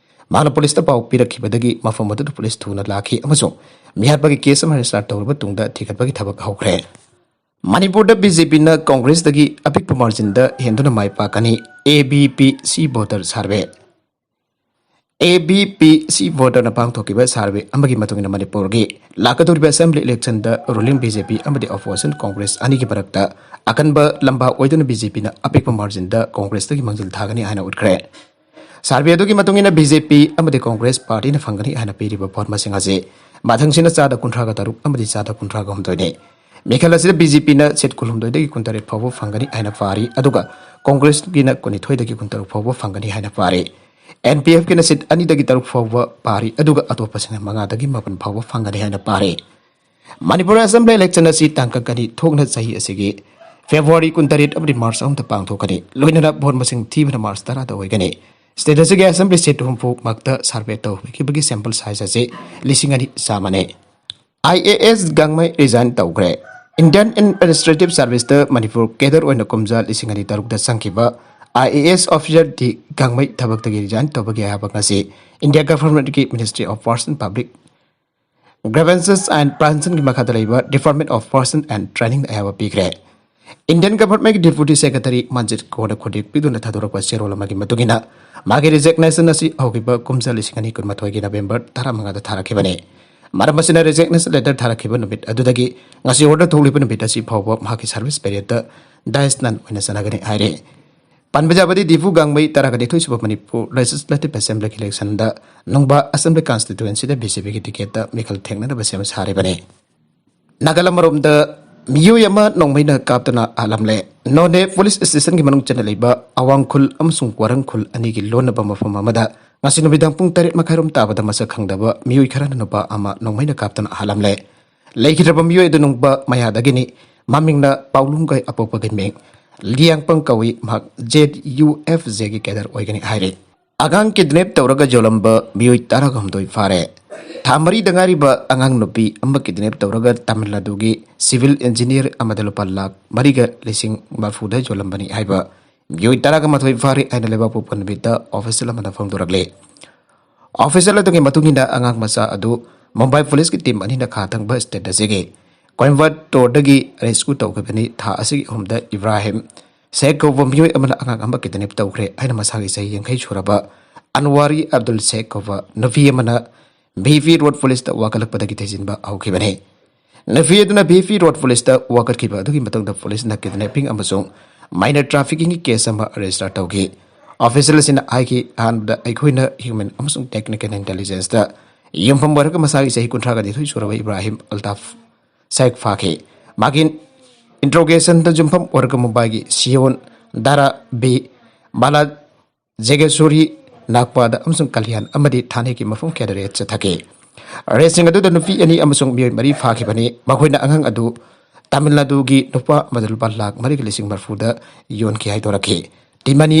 ꯃꯍꯥꯛꯅ ꯄꯨꯂꯤꯁꯇ ꯄꯥꯎ ꯄꯤꯔꯛꯈꯤꯕꯗꯒꯤ ꯃꯐꯝ ꯑꯗꯨꯗ ꯄꯨꯂꯤꯁ ꯊꯨꯅ ꯂꯥꯛꯈꯤ ꯑꯃꯁꯨꯡ ꯃꯤꯍꯥꯠꯄꯒꯤ ꯀꯦꯁ ꯑꯃ ꯔꯦꯖꯤꯁꯇꯥꯔ ꯇꯧꯔꯕ ꯇꯨꯡꯗ ꯊꯤꯒꯠꯄꯒꯤ ꯊꯕꯛ ꯍꯧꯈ꯭ꯔꯦ꯫ ꯃꯅꯤꯄꯨꯔꯗ ꯕꯤ ꯖꯦ ꯄꯤꯅ ꯀꯣꯡꯒ꯭ꯔꯦꯁꯇꯒꯤ ꯑꯄꯤꯛꯄ ꯃꯥꯔꯖꯤꯟꯗ ꯍꯦꯟꯗꯨꯅ ꯃꯥꯏ ꯄꯥꯛꯀꯅꯤ꯫ ꯑꯦ ꯕꯤ ꯄꯤ ꯁꯤ voter survey. A B P ꯁꯤ ꯚꯣꯇꯔꯅ ꯄꯥꯡꯊꯣꯛꯈꯤꯕ ꯁꯥꯔꯚꯦ ꯑꯃꯒꯤ ꯃꯇꯨꯡ ꯏꯟꯅ ꯃꯅꯤꯄꯨꯔꯒꯤ ꯂꯥꯛꯀꯗꯧꯔꯤꯕ ꯑꯦꯁꯦꯝꯕ꯭ꯂꯤ ꯏꯂꯦꯛꯁꯟꯗ ꯔꯨꯂꯤꯡ ꯕꯤ ꯖꯦ ꯄꯤ ꯑꯃꯗꯤ ꯑꯣꯄꯣꯖꯤꯁꯟ ꯀꯣꯡꯒ꯭ꯔꯦꯁ ꯑꯅꯤꯒꯤ ꯃꯔꯛꯇ ꯑꯀꯟꯕ ꯂꯝꯕꯥ ꯑꯣꯏꯗꯨꯅ ꯕꯤ ꯖꯦ ꯄꯤꯅ ꯑꯄꯤꯛꯄ ꯃꯥꯔꯖꯤꯟꯗ ꯀꯣꯡꯒ꯭ꯔꯦꯁꯇꯒꯤ ꯃꯥꯡꯖꯤꯜ ꯊꯥꯒꯅꯤ ꯍꯥꯏꯅ ꯎꯠꯈ꯭ꯔꯦ꯫ ꯁꯥꯔꯚꯦ ꯑꯗꯨꯒꯤ ꯃꯇꯨꯡ ꯏꯟꯅ ꯕꯤ ꯖꯦ ꯄꯤ ꯑꯃꯗꯤ ꯀꯣꯡꯒ꯭ꯔꯦꯁ ꯄꯥꯔꯇꯤꯅ ꯐꯪꯒꯅꯤ ꯍꯥꯏꯅ ꯄꯤꯔꯤꯕ ꯚꯣꯠ ꯃꯁꯤꯡ ꯑꯁꯤ ꯃꯊꯪꯁꯤꯅ ꯆꯥꯗ ꯀꯨꯟꯊ꯭ꯔꯥꯒ ꯇꯔꯨꯛ ꯑꯃꯗꯤ ꯆꯥꯗ ꯀꯨꯟꯊ꯭ꯔꯥꯒ ꯍꯨꯝꯗꯣꯏꯅꯤ꯫ ꯃꯤꯈꯜ ꯑꯁꯤꯗ ꯕꯤ ꯖꯦ ꯄꯤꯅ ꯁꯤꯠ ꯀꯨꯟꯍꯨꯝꯗꯣꯏꯗꯒꯤ ꯀꯨꯟꯇꯔꯦꯠ ꯐꯥꯎꯕ ꯐꯪꯒꯅꯤ ꯍꯥꯏꯅ ꯄꯥꯔꯤ, ꯑꯗꯨꯒ ꯀꯣꯡꯒ꯭ꯔꯦꯁꯀꯤꯅ ꯀꯨꯟꯅꯤꯊꯣꯏꯗꯒꯤ ꯀꯨꯟꯇꯔꯨꯛ ꯐꯥꯎꯕ ꯐꯪꯒꯅꯤ ꯍꯥꯏꯅ ꯄꯥꯔꯤ꯫ ꯑꯦꯟ ꯄꯤ ꯑꯦꯐꯀꯤꯅ ꯁꯤꯠ ꯑꯅꯤꯗꯒꯤ ꯇꯔꯨꯛ ꯐꯥꯎꯕ ꯄꯥꯔꯤ, ꯑꯗꯨꯒ ꯑꯇꯣꯞꯄꯁꯤꯡꯅ ꯃꯉꯥꯗꯒꯤ ꯃꯥꯄꯟ ꯐꯥꯎꯕ ꯐꯪꯒꯅꯤ ꯍꯥꯏꯅ ꯄꯥꯔꯤ꯫ ꯃꯅꯤꯄꯨꯔ ꯑꯦꯁꯦꯝꯕ꯭ꯂꯤ ꯏꯂꯦꯛꯁꯟ ꯑꯁꯤ ꯇꯥꯡꯀꯛ ꯑꯅꯤ ꯊꯣꯛꯅ ꯆꯍꯤ ꯑꯁꯤꯒꯤ ꯐꯦꯕ꯭ꯔꯨꯋꯥꯔꯤ ꯀꯨꯟꯇꯔꯦꯠ ꯑꯃꯗꯤ ꯃꯥꯔꯆ ꯑꯍꯨꯝꯗ ꯄꯥꯡꯊꯣꯛꯀꯅꯤ꯫ ꯂꯣꯏꯅꯅ ꯚꯣꯠ ꯃꯁꯤꯡ ꯊꯤꯕꯅ ꯃꯥꯔꯆ ꯇꯔꯥꯗ ꯑꯣꯏꯒꯅꯤ꯫ ꯁ꯭ꯇꯦꯠ ꯑꯁꯤꯒꯤ ꯑꯦꯁꯦꯝꯕ꯭ꯂꯤ ꯁꯤꯠ ꯍꯨꯝꯐꯨ ꯃꯛꯇ ꯁꯥꯔꯚꯦ ꯇꯧꯕꯤꯈꯤꯕꯒꯤ ꯁꯦꯝꯄꯜ ꯁꯥꯏꯖ ꯑꯁꯤ ꯂꯤꯁꯤꯡ ꯑꯅꯤ ꯆꯥꯝꯃꯅꯤ꯫ ꯑꯥꯏ ꯑꯦ ꯑꯦꯁ ꯒꯥꯡꯃꯩ ꯔꯤꯖꯥꯏꯟ ꯇꯧꯈ꯭ꯔꯦ꯫ ꯏꯟꯗꯤꯌꯟ ꯑꯦꯗꯃꯤꯅꯤꯁꯇ꯭ꯔꯦꯇꯤꯚ ꯁꯥꯔꯚꯤꯁꯇ ꯃꯅꯤꯄꯨꯔ ꯀꯦꯗꯔ ꯑꯣꯏꯅ ꯀꯨꯝꯖꯥ ꯂꯤꯁꯤꯡ ꯑꯅꯤ ꯇꯔꯨꯛꯇ ꯆꯪꯈꯤꯕ ꯑꯥꯏ ꯑꯦ ꯑꯦꯁ ꯑꯣꯐꯤꯁꯔ ꯗꯤ ꯒꯥꯡꯃꯩ ꯊꯕꯛꯇꯒꯤ ꯔꯤꯖꯥꯏꯟ ꯇꯧꯕꯒꯤ ꯑꯌꯥꯕ ꯉꯁꯤ ꯏꯟꯗꯤꯌꯥ ꯒꯚꯔꯟꯃꯦꯟꯠꯀꯤ Ministry of Works and Public Grievances and Pensionꯒꯤ ꯃꯈꯥꯗ ꯂꯩꯕ Department of Works and Trainingꯗ ꯑꯌꯥꯕ ꯄꯤꯈ꯭ꯔꯦ꯫ ꯏꯟꯗꯤꯌꯟ ꯒꯚꯔꯟꯃꯦꯟꯠꯀꯤ ꯗꯤꯄ꯭ꯌꯨꯇꯤ ꯁꯦꯀ꯭ꯔꯦꯇꯔꯤ ꯃꯟꯖꯤꯠ ꯀꯣꯔꯅ ꯈꯨꯗꯤꯛ ꯄꯤꯗꯨꯅ ꯊꯥꯗꯣꯔꯛꯄ ꯆꯦꯔꯣꯜ ꯑꯃꯒꯤ ꯃꯇꯨꯡ ꯏꯟꯅ, ꯃꯥꯒꯤ ꯔꯤꯖꯤꯒꯅꯦꯁꯟ ꯑꯁꯤ ꯍꯧꯈꯤꯕ ꯀꯨꯝꯖꯥ ꯂꯤꯁꯤꯡ ꯑꯅꯤ ꯀꯨꯟꯃꯥꯊꯣꯏꯒꯤ ꯅꯕꯦꯝꯕꯔ ꯇꯔꯥꯃꯉꯥꯗ ꯊꯥꯔꯛꯈꯤꯕꯅꯤ꯫ ꯃꯔꯝ ꯑꯁꯤꯅ, ꯔꯤꯖꯤꯒꯅꯦꯁꯟ ꯂꯦꯇꯔ ꯊꯥꯔꯛꯈꯤꯕ ꯅꯨꯃꯤꯠ ꯑꯗꯨꯗꯒꯤ ꯉꯁꯤ ꯑꯣꯔꯗꯔ ꯊꯣꯛꯂꯤꯕ ꯅꯨꯃꯤꯠ ꯑꯁꯤ ꯐꯥꯎꯕ ꯃꯍꯥꯛꯀꯤ ꯁꯥꯔꯚꯤꯁ ꯄꯦꯔꯤꯌꯗꯇ ꯗꯥꯏꯁꯅꯟ ꯑꯣꯏꯅ ꯆꯠꯅꯒꯅꯤ ꯍꯥꯏꯔꯤ꯫ ꯄꯟꯕ ꯌꯥꯕꯗꯤ ꯗꯤꯐꯨ ꯒꯥꯡꯃꯩ ꯇꯔꯥꯒ ꯅꯤꯊꯣꯏ ꯁꯨꯕ ꯃꯅꯤꯄꯨꯔ Legislative Assembly ꯒꯤ election ꯗ ꯅꯨꯡꯕꯥ Assembly Constituency ꯗ B J P ꯒꯤ ticket ꯇ ꯃꯤꯈꯜ ꯊꯦꯡꯅꯅꯕ ꯁꯦꯝ ꯁꯥꯔꯤꯕꯅꯤ꯫ ꯅꯥꯒꯥꯂꯝ ꯑꯃꯔꯣꯝꯗ ꯃꯤꯑꯣꯏ ꯑꯃ ꯅꯣꯡꯃꯩꯅ ꯀꯥꯞꯇꯨꯅ ꯍꯥꯠꯂꯝꯂꯦ꯫ ꯅꯣꯅꯦ police station ꯒꯤ ꯃꯅꯨꯡ ꯆꯟꯅ ꯂꯩꯕ ꯑꯋꯥꯡ ꯈꯨꯜ ꯑꯃꯁꯨꯡ ꯋꯥꯔꯪ ꯈꯨꯜ ꯑꯅꯤꯒꯤ ꯂꯣꯟꯅꯕ ꯃꯐꯝ ꯑꯃꯗ ꯉꯁꯤ ꯅꯨꯃꯤꯗꯥꯡ ꯄꯨꯡ ꯇꯔꯦꯠ ꯃꯈꯥꯏꯔꯣꯝ ꯇꯥꯕꯗ ꯃꯁꯛ ꯈꯪꯗꯕ ꯃꯤꯑꯣꯏ ꯈꯔꯅ ꯅꯨꯄꯥ ꯑꯃ ꯅꯣꯡꯃꯩꯅ ꯀꯥꯞꯇꯨꯅ ꯍꯥꯠꯂꯝꯂꯦ꯫ ꯂꯩꯈꯤꯗ꯭ꯔꯕ ꯃꯤꯑꯣꯏ ꯑꯗꯨ ꯅꯨꯡꯕ ꯃꯌꯥꯗꯒꯤꯅꯤ꯫ ꯃꯃꯤꯡꯅ ꯄꯥꯎꯂꯨꯝꯒꯩ ꯑꯄꯣꯛꯄ ꯒꯤꯟꯃꯤꯡ ꯂꯤꯌꯥꯡꯄꯪ ꯀꯧꯏ꯫ ꯃꯍꯥꯛ Z U F J ꯒꯤ cadre ꯑꯣꯏꯒꯅꯤ ꯍꯥꯏꯔꯤ꯫ ꯑꯉꯥꯡ kidnap ꯇꯧꯔꯒ ꯌꯣꯜꯂꯝꯕ ꯃꯤꯑꯣꯏ ꯇꯔꯥꯒ ꯍꯨꯝꯗꯣꯏ ꯐꯥꯔꯦ꯫ ꯊꯥ ꯃꯔꯤꯗ ꯉꯥꯏꯔꯤꯕ ꯑꯉꯥꯡ ꯅꯨꯄꯤ ꯑꯃ kidnap ꯇꯧꯔꯒ ꯇꯥꯃꯤꯜ ꯅꯥꯗꯨꯒꯤ civil engineer ꯑꯃꯗ ꯂꯨꯄꯥ ꯂꯥꯈ ꯃꯔꯤꯒ ꯂꯤꯁꯤꯡ ꯃꯔꯐꯨꯗ ꯌꯣꯜꯂꯝꯕꯅꯤ ꯍꯥꯏꯕ ꯃꯤꯑꯣꯏ ꯇꯔꯥꯒ ꯃꯥꯊꯣꯏ ꯐꯥꯔꯦ ꯍꯥꯏꯅ ꯂꯩꯕꯥꯛꯄꯣꯛꯄ ꯅꯨꯃꯤꯠꯇ official ꯑꯃꯅ ꯐꯣꯡꯗꯣꯔꯛꯂꯤ꯫ Official ꯑꯗꯨꯒꯤ ꯃꯇꯨꯡ ꯏꯟꯅ ꯑꯉꯥꯡ ꯃꯆꯥ ꯑꯗꯨ ꯃꯨꯝꯕꯥꯏ police ꯀꯤ team ꯑꯅꯤꯅ ꯈꯥ ꯊꯪꯕ state ꯑꯁꯤꯒꯤ ꯀꯣꯏꯝꯕꯇꯣꯔꯗꯒꯤ rescue ꯇꯧꯈꯤꯕꯅꯤ꯫ ꯊꯥ ꯑꯁꯤꯒꯤ ꯑꯍꯨꯝꯗ ꯏꯕ꯭ꯔꯥꯍꯤꯝ ꯁꯦꯈ ꯀꯧꯕ ꯃꯤꯑꯣꯏ ꯑꯃꯅ ꯑꯉꯥꯡ ꯑꯃ kidnap ꯇꯧꯈ꯭ꯔꯦ ꯍꯥꯏꯅ ꯃꯁꯥꯒꯤ ꯆꯍꯤ ꯌꯥꯡꯈꯩ ꯁꯨꯔꯕ ꯑꯟꯋꯥꯔꯤ ꯑꯕꯗꯨꯜ ꯁꯦꯈ ꯀꯧꯕ ꯅꯨꯄꯤ ꯑꯃꯅ B P Road police ꯇ ꯋꯥꯀꯠꯂꯛꯄꯗꯒꯤ ꯊꯤꯖꯤꯟꯕ ꯍꯧꯈꯤꯕꯅꯤ꯫ ꯅꯨꯄꯤ ꯑꯗꯨꯅ B P Road police ꯇ ꯋꯥꯀꯠꯈꯤꯕ ꯑꯗꯨꯒꯤ ꯃꯇꯨꯡꯗ police ꯅ kidnapping ꯑꯃꯁꯨꯡ minor trafficking ꯒꯤ case ꯑꯃ register ꯇꯧꯈꯤ꯫ Official ꯑꯁꯤꯅ ꯍꯥꯏꯈꯤ, ꯑꯍꯥꯟꯕꯗ ꯑꯩꯈꯣꯏꯅ human ꯑꯃꯁꯨꯡ technical intelligence ꯇ ꯌꯨꯝꯐꯝ ꯑꯣꯏꯔꯒ ꯃꯁꯥꯒꯤ ꯆꯍꯤ ꯀꯨꯟꯊ꯭ꯔꯥꯒ ꯅꯤꯊꯣꯏ ꯁꯨꯔꯕ ꯏꯕ꯭ꯔꯥꯍꯤꯝ ꯑꯜꯇꯥꯐ ꯁꯦꯈ ꯐꯥꯈꯤ꯫ ꯃꯥꯒꯤ interrogation ꯗ ꯌꯨꯝꯐꯝ ꯑꯣꯏꯔꯒ ꯃꯨꯝꯕꯥꯏꯒꯤ ꯁꯤꯌꯣꯟ, ꯗꯥꯔꯥ ꯕꯤ, ꯕꯥꯂꯥ ꯖꯦꯒꯦꯁꯣꯔꯤ, ꯅꯥꯒꯄꯥꯗ ꯑꯃꯁꯨꯡ ꯀꯜꯌꯥꯟ ꯑꯃꯗꯤ ꯊꯥꯅꯦꯒꯤ ꯃꯐꯝ ꯀꯌꯥꯗ raid ꯆꯠꯊꯈꯤ꯫ Raid ꯁꯤꯡ ꯑꯗꯨꯗ ꯅꯨꯄꯤ ꯑꯅꯤ ꯑꯃꯁꯨꯡ ꯃꯤꯑꯣꯏ ꯃꯔꯤ ꯐꯥꯈꯤꯕꯅꯤ꯫ ꯃꯈꯣꯏꯅ ꯑꯉꯥꯡ ꯑꯗꯨ ꯇꯥꯃꯤꯜ ꯅꯥꯗꯨꯒꯤ ꯅꯨꯄꯥ ꯑꯃꯗ ꯂꯨꯄꯥ ꯂꯥꯈ ꯃꯔꯤꯒ ꯂꯤꯁꯤꯡ ꯃꯔꯐꯨꯗ ꯌꯣꯟꯈꯤ ꯍꯥꯏꯗꯣꯔꯛꯈꯤ꯫ Team ꯑꯅꯤ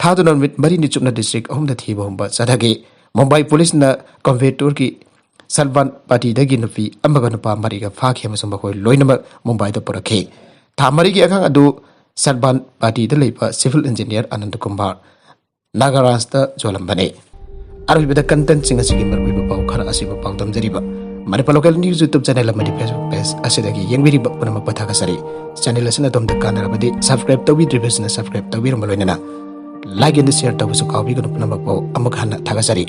ꯊꯥꯗꯨꯅ ꯅꯨꯃꯤꯠ ꯃꯔꯤꯅꯤ ꯆꯨꯞꯅ district ꯑꯍꯨꯝꯗ ꯊꯤꯕ ꯍꯨꯝꯕ ꯆꯠꯊꯈꯤ꯫ ꯃꯨꯝꯕꯥꯏ police ꯅ ꯀꯣꯏꯝꯕꯇꯣꯔꯒꯤ ꯁꯜꯕꯥꯟ ꯄꯥꯇꯤꯗꯒꯤ ꯅꯨꯄꯤ ꯑꯃꯒ ꯅꯨꯄꯥ ꯃꯔꯤꯒ ꯐꯥꯈꯤ ꯑꯃꯁꯨꯡ ꯃꯈꯣꯏ ꯂꯣꯏꯅꯃꯛ ꯃꯨꯝꯕꯥꯏꯗ ꯄꯨꯔꯛꯈꯤ꯫ ꯊꯥ ꯃꯔꯤꯒꯤ ꯑꯉꯥꯡ ꯑꯗꯨ ꯁꯜꯕꯥꯟ ꯄꯥꯇꯤꯗ ꯂꯩꯕ civil engineer ꯑꯅꯟꯗ ꯀꯨꯃꯥꯔ ꯅꯥꯒꯔꯥꯖꯇ ꯌꯣꯜꯂꯝꯕꯅꯤ꯫ ꯑꯔꯣꯏꯕꯗ content ꯁꯤꯡ ꯑꯁꯤꯒꯤ ꯃꯔꯨꯑꯣꯏꯕ ꯄꯥꯎ ꯈꯔ ꯑꯁꯤꯕꯨ ꯄꯥꯎꯗꯝꯖꯔꯤꯕ Manipur Local News YouTube channel ꯑꯃꯗꯤ Facebook page ꯑꯁꯤꯗꯒꯤ ꯌꯦꯡꯕꯤꯔꯤꯕ ꯄꯨꯝꯅꯃꯛꯄꯨ ꯊꯥꯒꯠꯆꯔꯤ꯫ Channel ꯑꯁꯤꯅ ꯑꯗꯣꯝꯗ ꯀꯥꯟꯅꯔꯕꯗꯤ subscribe ꯇꯧꯕꯤꯗ꯭ꯔꯤꯕꯁꯤꯅ subscribe ꯇꯧꯕꯤꯔꯝꯕ ꯂꯣꯏꯅꯅ like and share ꯇꯧꯕꯁꯨ ꯀꯥꯎꯕꯤꯒꯅꯨ꯫ ꯄꯨꯝꯅꯃꯛꯄꯨ ꯑꯃꯨꯛ ꯍꯟꯅ ꯊꯥꯒꯠꯆꯔꯤ꯫